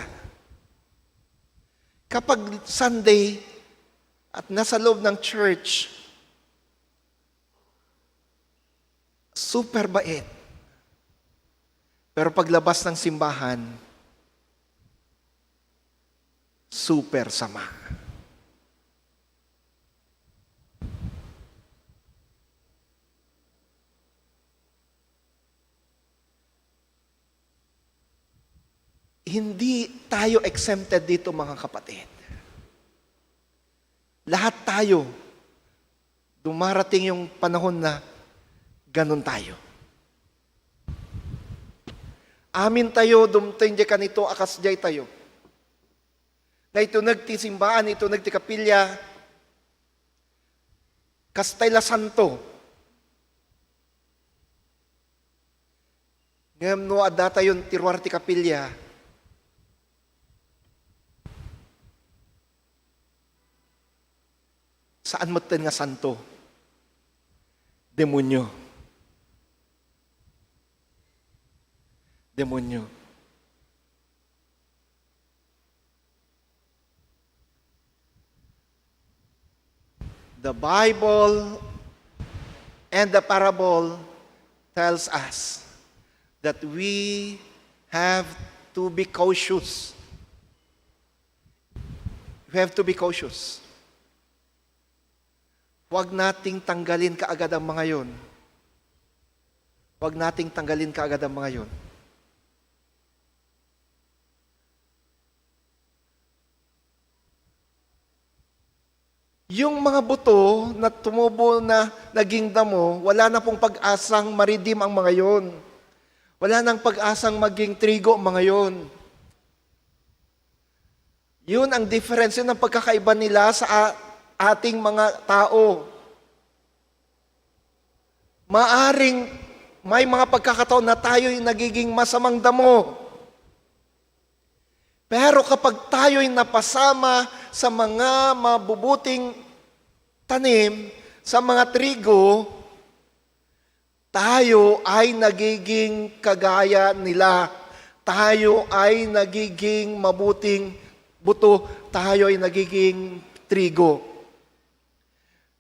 Kapag Sunday at nasa loob ng church, super bait. Pero paglabas ng simbahan, super sama. Hindi tayo exempted dito, mga kapatid. Lahat tayo, dumarating yung panahon na ganun tayo. Amin tayo, dumteng di kanito, akas jay tayo. Naitneg ti simbaan, naitneg ti kapilya, kastay la santo. Ngem no addatayon ti ruar ti kapilya, saan metten nga santo. Demonio. Demonio. The Bible and the parable tells us that we have to be cautious. We have to be cautious. Huwag nating tanggalin kaagad ang mga yon. Huwag nating tanggalin kaagad ang mga yon. Yung mga buto na tumubo na naging damo, wala na pong pag-asang ma-redeem ang mga yon. Wala nang pag-asang maging trigo ang mga yon. Yun ang difference, yun ang pagkakaiba nila sa a-, ating mga tao. Maaring may mga pagkakataon na tayo'y nagiging masamang damo. Pero kapag tayo'y napasama sa mga mabubuting tanim, sa mga trigo, tayo ay nagiging kagaya nila. Tayo ay nagiging mabuting buto. Tayo ay nagiging trigo.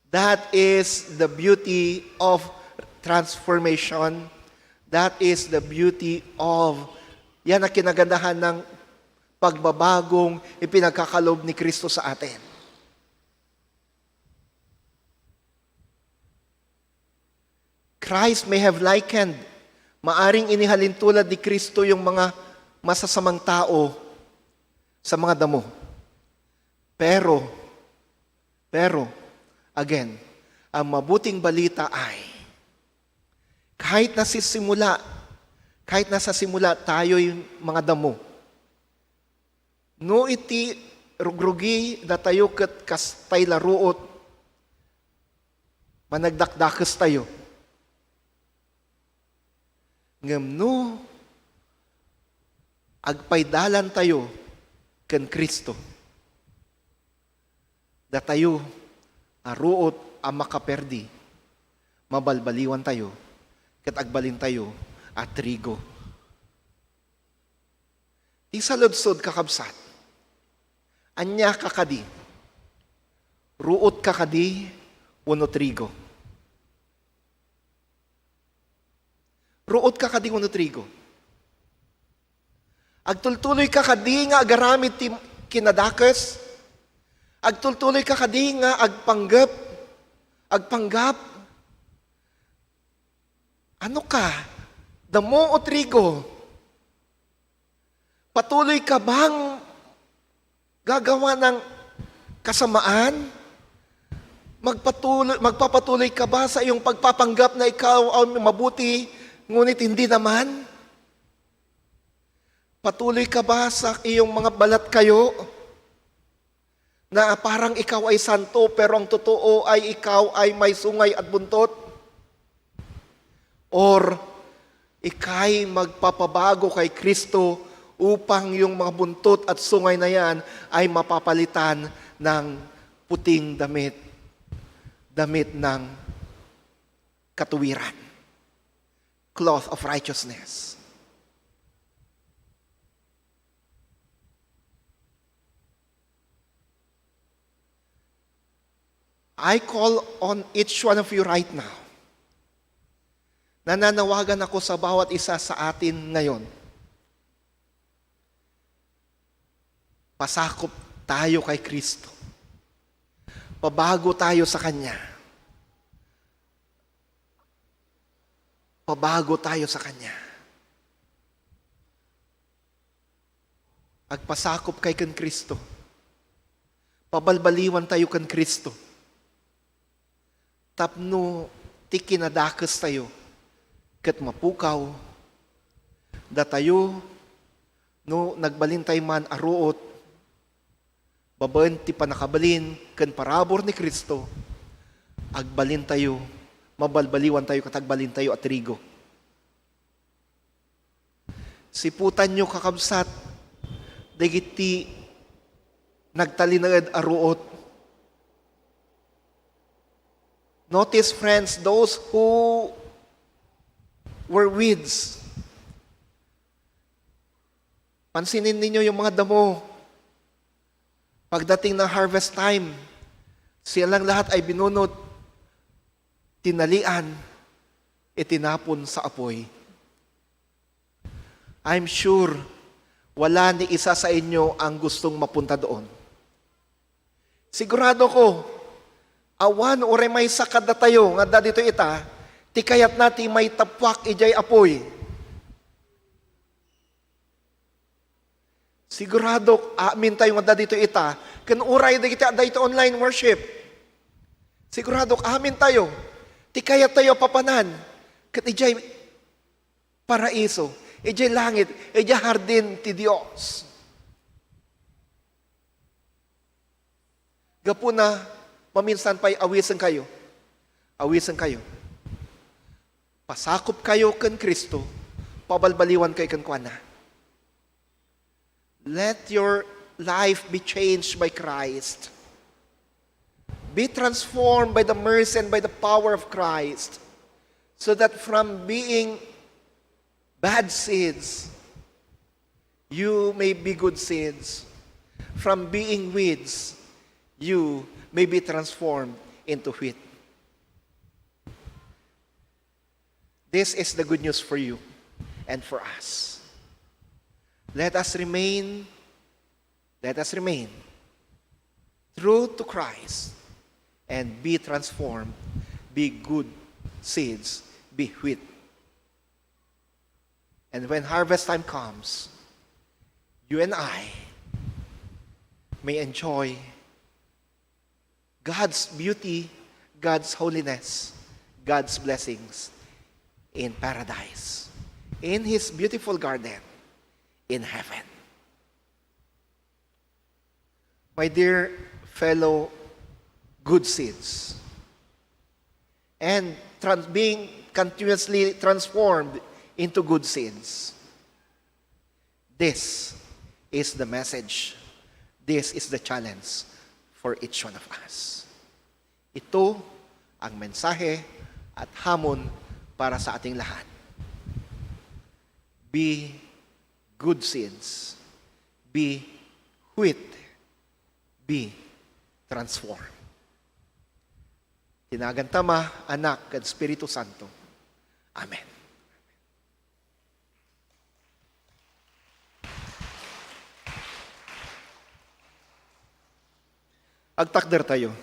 That is the beauty of transformation. That is the beauty of, yan ang kinagandahan ng pagbabagong ipinagkakaloob ni Kristo sa atin. Christ may have likened, maaring inihalintulad ni Kristo yung mga masasamang tao sa mga damo. Pero, pero, again, ang mabuting balita ay, kahit nasisimula, kahit nasa simula tayo'y mga damo, no iti rugrugi datayo ket kastay la ruot, managdakdakes tayo. Ngem no agpaydalan tayo ken Cristo, datayo a ruot a makaperdi, mabalbaliwan tayo, ket agbalin tayo a trigo. Ti saludsod, kakabsat, ania ka kadi? Ruot ka kadi wenno trigo? Ruot ka kadi wenno trigo? Agtultuloy ka kadi nga agaramid ti kinadakes? Agtultuloy ka kadi nga agpanggep? Agpanggap? Ano ka? Damo o trigo? Patuloy ka bang gagawa ng kasamaan? Magpatuloy, magpapatuloy ka ba sa iyong pagpapanggap na ikaw ay mabuti, ngunit hindi naman? Patuloy ka ba sa iyong mga balatkayo na parang ikaw ay santo, pero ang totoo ay ikaw ay may sungay at buntot? Or ikay magpapabago kay Kristo upang yung mga buntot at sungay na yan ay mapapalitan ng puting damit, damit ng katuwiran, cloth of righteousness. I call on each one of you right now. Nananawagan ako sa bawat isa sa atin ngayon. Pasakop tayo kay Kristo. Pabago tayo sa Kanya. Pabago tayo sa Kanya. Agpasakop kay ken Kristo. Pabalbaliwan tayo ken Kristo. Tapno ti kinadakes tayo ket mapukaw. Datayo, no nagbalin tayo man a ruot, Babaen ti pannakabalin ken parabur ni Cristo, agbalintayo, mabalbaliwantayo ket agbalintayo a trigo. Siputanyo, kakabsat, dagiti nagtalinaed a ruot. Notice, friends, those who were weeds. Pansinin ninyo yung mga damo. Pagdating ng harvest time, sila lang lahat ay binunot, tinalian, itinapon sa apoy. I'm sure, wala ni isa sa inyo ang gustong mapunta doon. Sigurado ko, awan uray maysa kadatayo nga adda ditoy ita, ti kayatna ti maitappuak idiay apoy. Sigurado, amintayo nga adda ditoy ita, ken uray dagiti adda iti online worship. Sigurado, amintayo, ti kayattayo a papanan, ket idiay paraiso, idiay langit, idiay hardin ti Dios. Gapuna, maminsan pay awisen kayo. Awisen kayo. Pasakop kayo ken Cristo, pabalbaliwan kayo kenkuana. Let your life be changed by Christ. Be transformed by the mercy and by the power of Christ, so that from being bad seeds, you may be good seeds. From being weeds, you may be transformed into wheat. This is the good news for you and for us. Let us remain, let us remain true to Christ and be transformed, be good seeds, be wheat. And when harvest time comes, you and I may enjoy God's beauty, God's holiness, God's blessings in paradise, in His beautiful garden in heaven. My dear fellow good seeds, and trans- being continuously transformed into good seeds. This is the message. This is the challenge for each one of us. Ito ang mensahe at hamon para sa ating lahat. Be good seeds. Be wheat. Be transformed. Ti nagan Ama, Anak, ken Espiritu Santo. Amen. Agtakdertayo.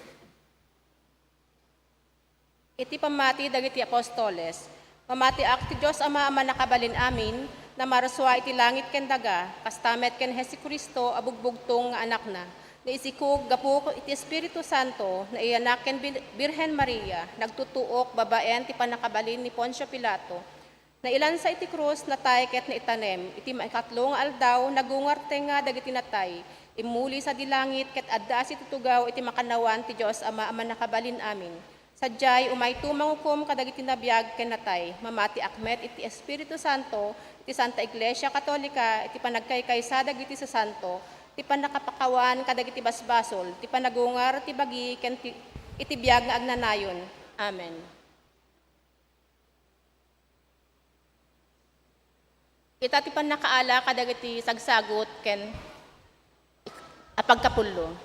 Iti pammati dagiti apostoles, mamatiak ti Dios Ama a Mannakabalin-amin, namarsua iti langit ken daga, kasta met ken Jesu-Cristo a bugbugtong nga Anakna. Naisikog gapu iti Espiritu Santo, naiyanak ken Bir-, Birhen Maria, nagtutuok babaen ti pannakabalin ni Poncio Pilato, nailansa iti krus, natay ket naitanem. Iti maikatlo nga aldaw, nagungar tengnga dagiti natay. Immuli sadi langit ket addaas iti tugaw iti makannawan ti Dios Ama a Mannakabalin-amin. Sadiay, umayto mangukom kadagiti nabiag ken natay. Mamatiak met iti Espiritu Santo, iti Santa Iglesia Katolika, iti panagkaykaysa dagiti sasanto, iti pannakapakawan kadagiti basbasol, iti panagungar ti bagi ken ti, iti biag nga agnanayon. Amen. Ita ti pannakaala kadagiti sagsagut ken a pagkapullo.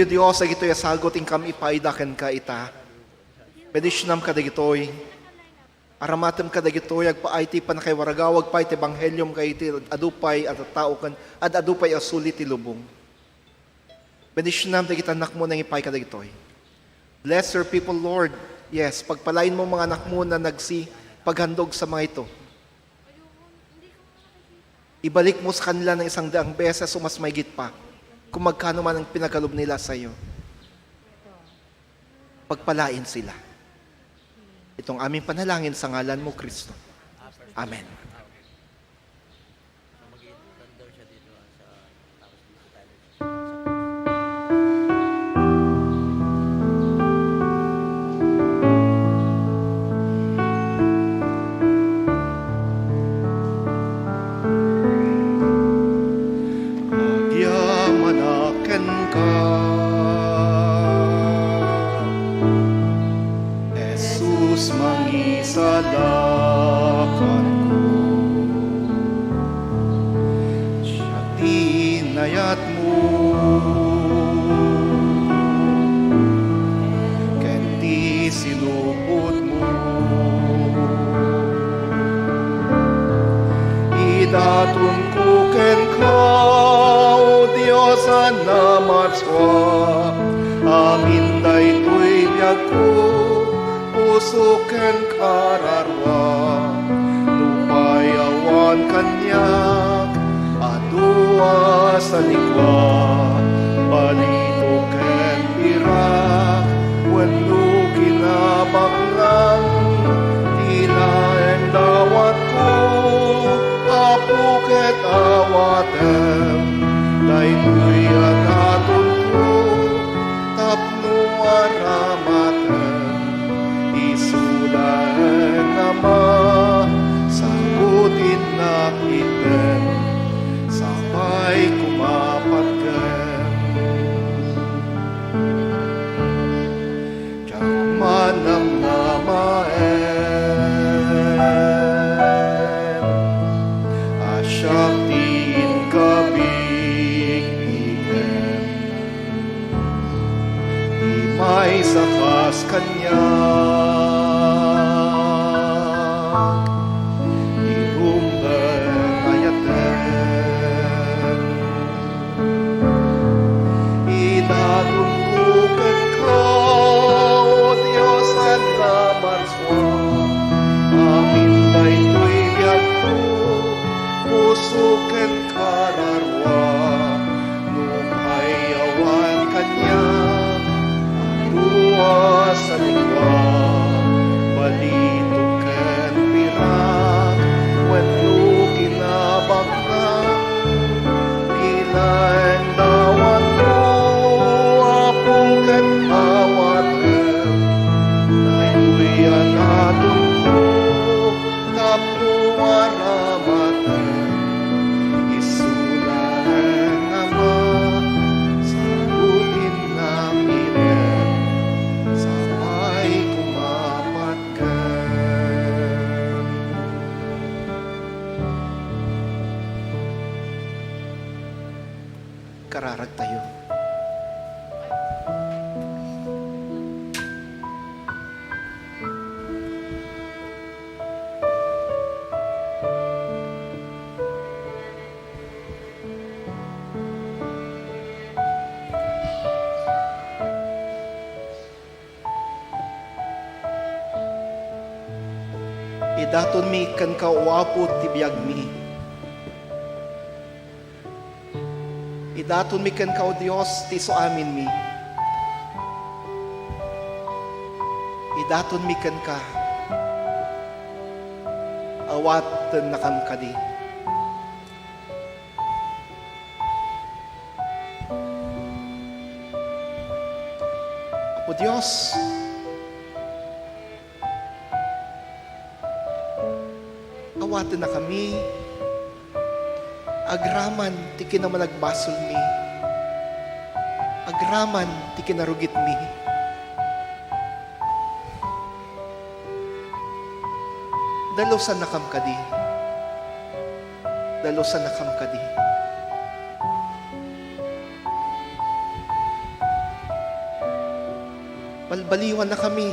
Dios, dagitoy a sagut inkam ipaayda kenka ita. Bendisionam kadagitoy. Aramatem kadagitoy, agpaay ti pannakaiwaragawag pay ti ebanghelio kadagiti ad-adu pay a tattao ken ad-adu pay a suli ti lubong. Bendisionam dagiti annakmo, nangipay kadagitoy. Bless your people, Lord. Yes, pagpalaenmo mga annakmo na nagsipaghandog sa mga ito. Ibalikmo sa kanila ng isang daang beses o mas maigit pa kung magkano man ang pinagkaloob nila sa iyo. Pagpalain sila. Itong aming panalangin sa ngalan mo, Kristo. Amen. Agyamanak kenka, Jesus, mangisalakanko. Siak ti inayatmo ken ti sinupotmo. Idatonko kenka, O Dios a namansua, amin daytoy biagko, puso ken kararua. Nupay awan kaniak, adu a salikua, balitok ken pirak, wenno kinabaknang, ti laeng dawatko, Apo, ket awatem daytoy a datonko tapno aramatem. Isu laeng, Ama, sagutinnak iten, sapay koma patgem. Diak manamnamaen a siak ti inkabikbigen. Ti maysa kas kaniak, ti rumbeng ayaten. Idatonko kenka, O Dios a namansua, amin daytoy biagko, puso ken kararua. Nupay awan kaniak, adu a salikua, balitok ken pirak, wenno kinabaknang, ti laeng dawatko, Apo, ket awatem daytoy a datonko tapno aramatem. Isu laeng, Ama, sagutinnak iten, sapay koma patgem. Kararagtayo. Idatonmi kenka, O Apo, ti biagmi. Idatonmi kenka, O Dios, ti isuaminmi. Idatonmi kenka. Awatennakam kadi. Apo Dios, awatennakami agraman ti kinamanagbasolmi, agraman ti kinarugitmi. Dalusannakam kadi. Dalusannakam kadi. Balbaliwannakami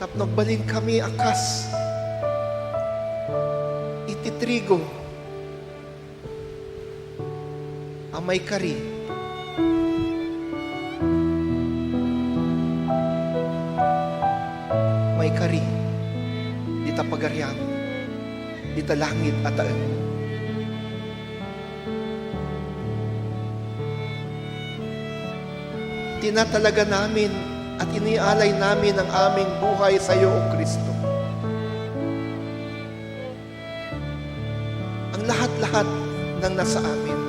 tapno agbalinkami a kas iti trigo a maikari, maikari dita pagariam, dita langit a taeng. Tinatalaga namin at inialay namin ang aming buhay sa iyo, O Kristo. Ang lahat-lahat ng nasa amin.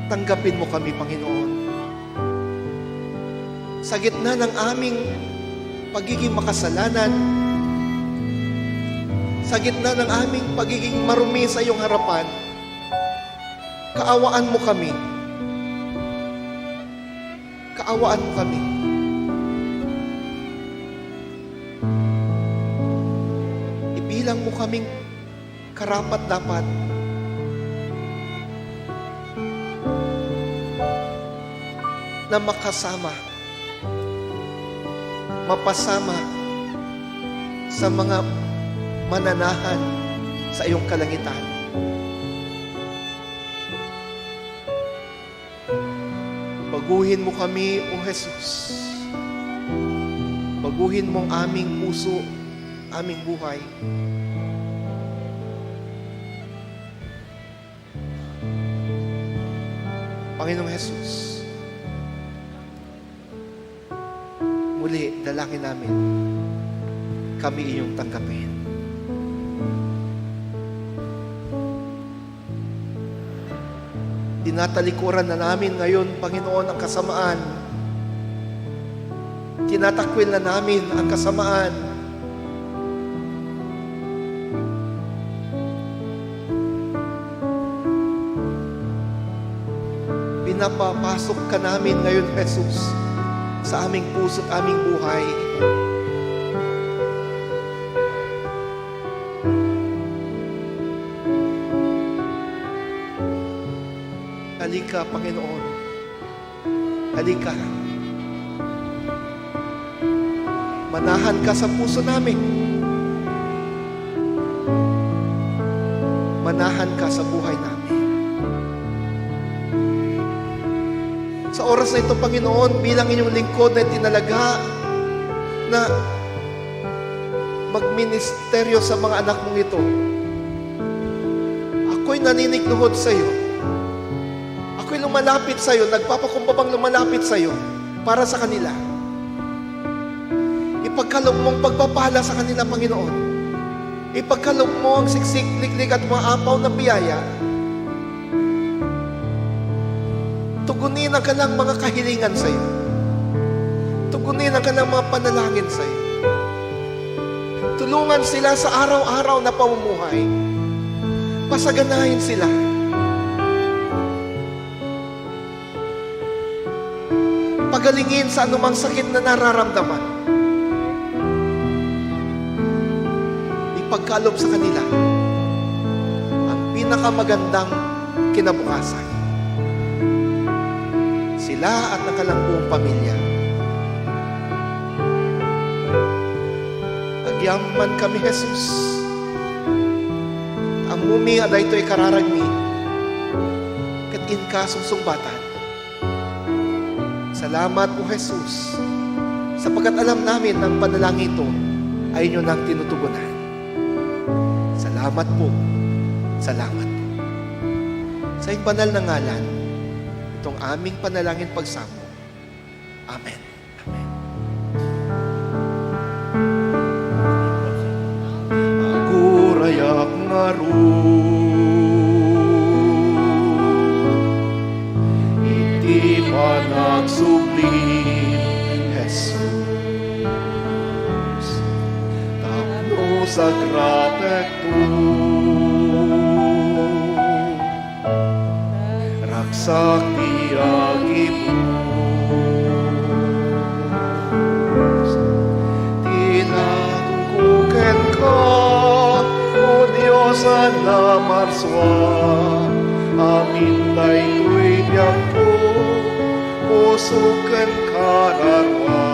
Tanggapin mo kami, Panginoon. Sa gitna ng aming pagiging makasalanan, sa gitna ng aming pagiging marumi sa iyong harapan, kaawaan mo kami. Kaawaan mo kami. Ibilang mo kaming karapat-dapat na makasama, mapasama sa mga mananahan sa iyong kalangitan. Baguhin mo kami, O Jesus. Baguhin mo ang aming puso, aming buhay. Panginoong Jesus, muli, dalangin namin, kami iyong tanggapin. Tinatalikuran na namin ngayon, Panginoon, ang kasamaan. Tinatakwil na namin ang kasamaan. Pinapapasok ka namin ngayon, Jesus, sa aming puso at aming buhay. Halika, Panginoon. Halika. Manahan ka sa puso namin. Manahan ka sa buhay namin. Sa oras na ito, Panginoon, bilang inyong lingkod na itinalaga na magministeryo sa mga anak mong ito, ako'y naninikluhod sa iyo. Ako'y lumalapit sa iyo, nagpapakumbabang lumalapit sa iyo para sa kanila. Ipagkaloob mong pagpapala sa kanila, Panginoon. Ipagkaloob mo ang siksikliklik at maapaw na biyaya. Tugunin ang kanilang mga kahilingan sa iyo. Tugunin ang kanilang mga panalangin sa iyo. Tulungan sila sa araw-araw na pamumuhay. Pasaganahin sila. Pagalingin sa anumang sakit na nararamdaman. Ipagkaloob sa kanila ang pinakamagandang kinabukasan. Sila at ang kanilang buong pamilya. Agyamankami, Jesus. Ammomi a daytoy kararagmi ket inka sungsungbatan. Salamat, O Jesus, sapagkat alam namin na ang panalangin ito ay inyo nang tinutugunan. Salamat po. Salamat po. Sa iyong banal na ngalan, itong aming panalangin pagsamo. Amen. Amen. Agurayak ngarud iti panagsubli, Jesus, tapno sagrapekto. Ragsak ti agibus, tinangko kenka, O Dios a namarsua, Amin daytoy biagko, puso ken kararua,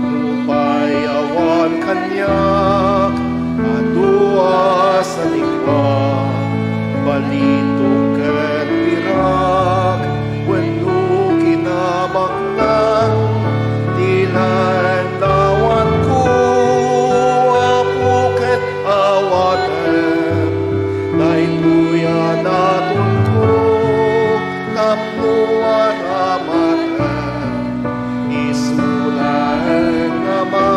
nupay awan kaniak, adu a sanikua, balitok ken pirak, wenno kinabaknang, ti naendawatko, Apo, ket awatem, daytoy a natunko, tapno aramatem, isu laeng, Ama,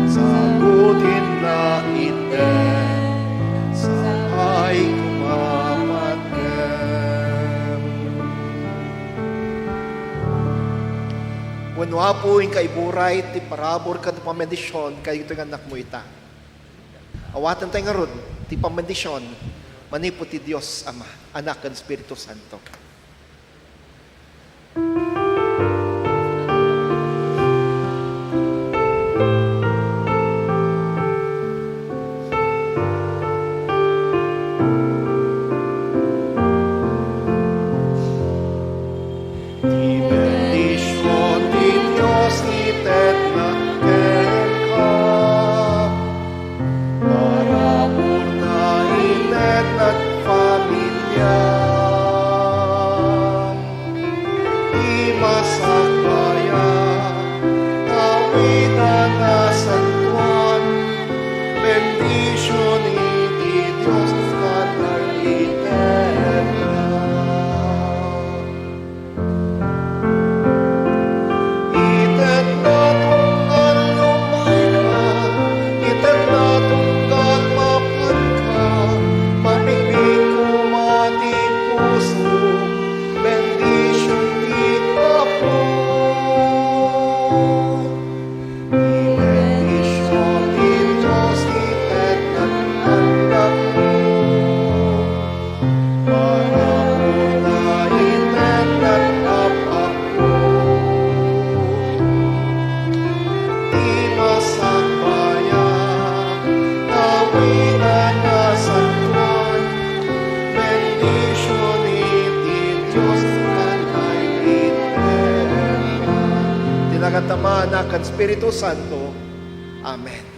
sagutennak iti sapay koma patgem. Wenno, Apo, inka iburay ti parabur ken ti pambendision kadagitoy nga annakmo ita. Awaten tayo ngarud ti pambendision manipud ti Dios Ama, Anak, ken Espiritu Santo. Ti bendision ti Dios ited na kenka. Paraburna ited na familiam. Ti masakbayan, awidan a santoan, bendision iti Dios kadagiti Ited na tunggal lumayka, ited na tunggal mapanka, mamigpig koma ti puso, bendision ti Apo. Ti bendision ti Dios ited na tunggal Paraburna ited na Apo. Ti masakbayan, awidan a santoan, bendision iti Dios kadagiti Ti nagan ti Ama, Anak, ken Espiritu Santo. Amen.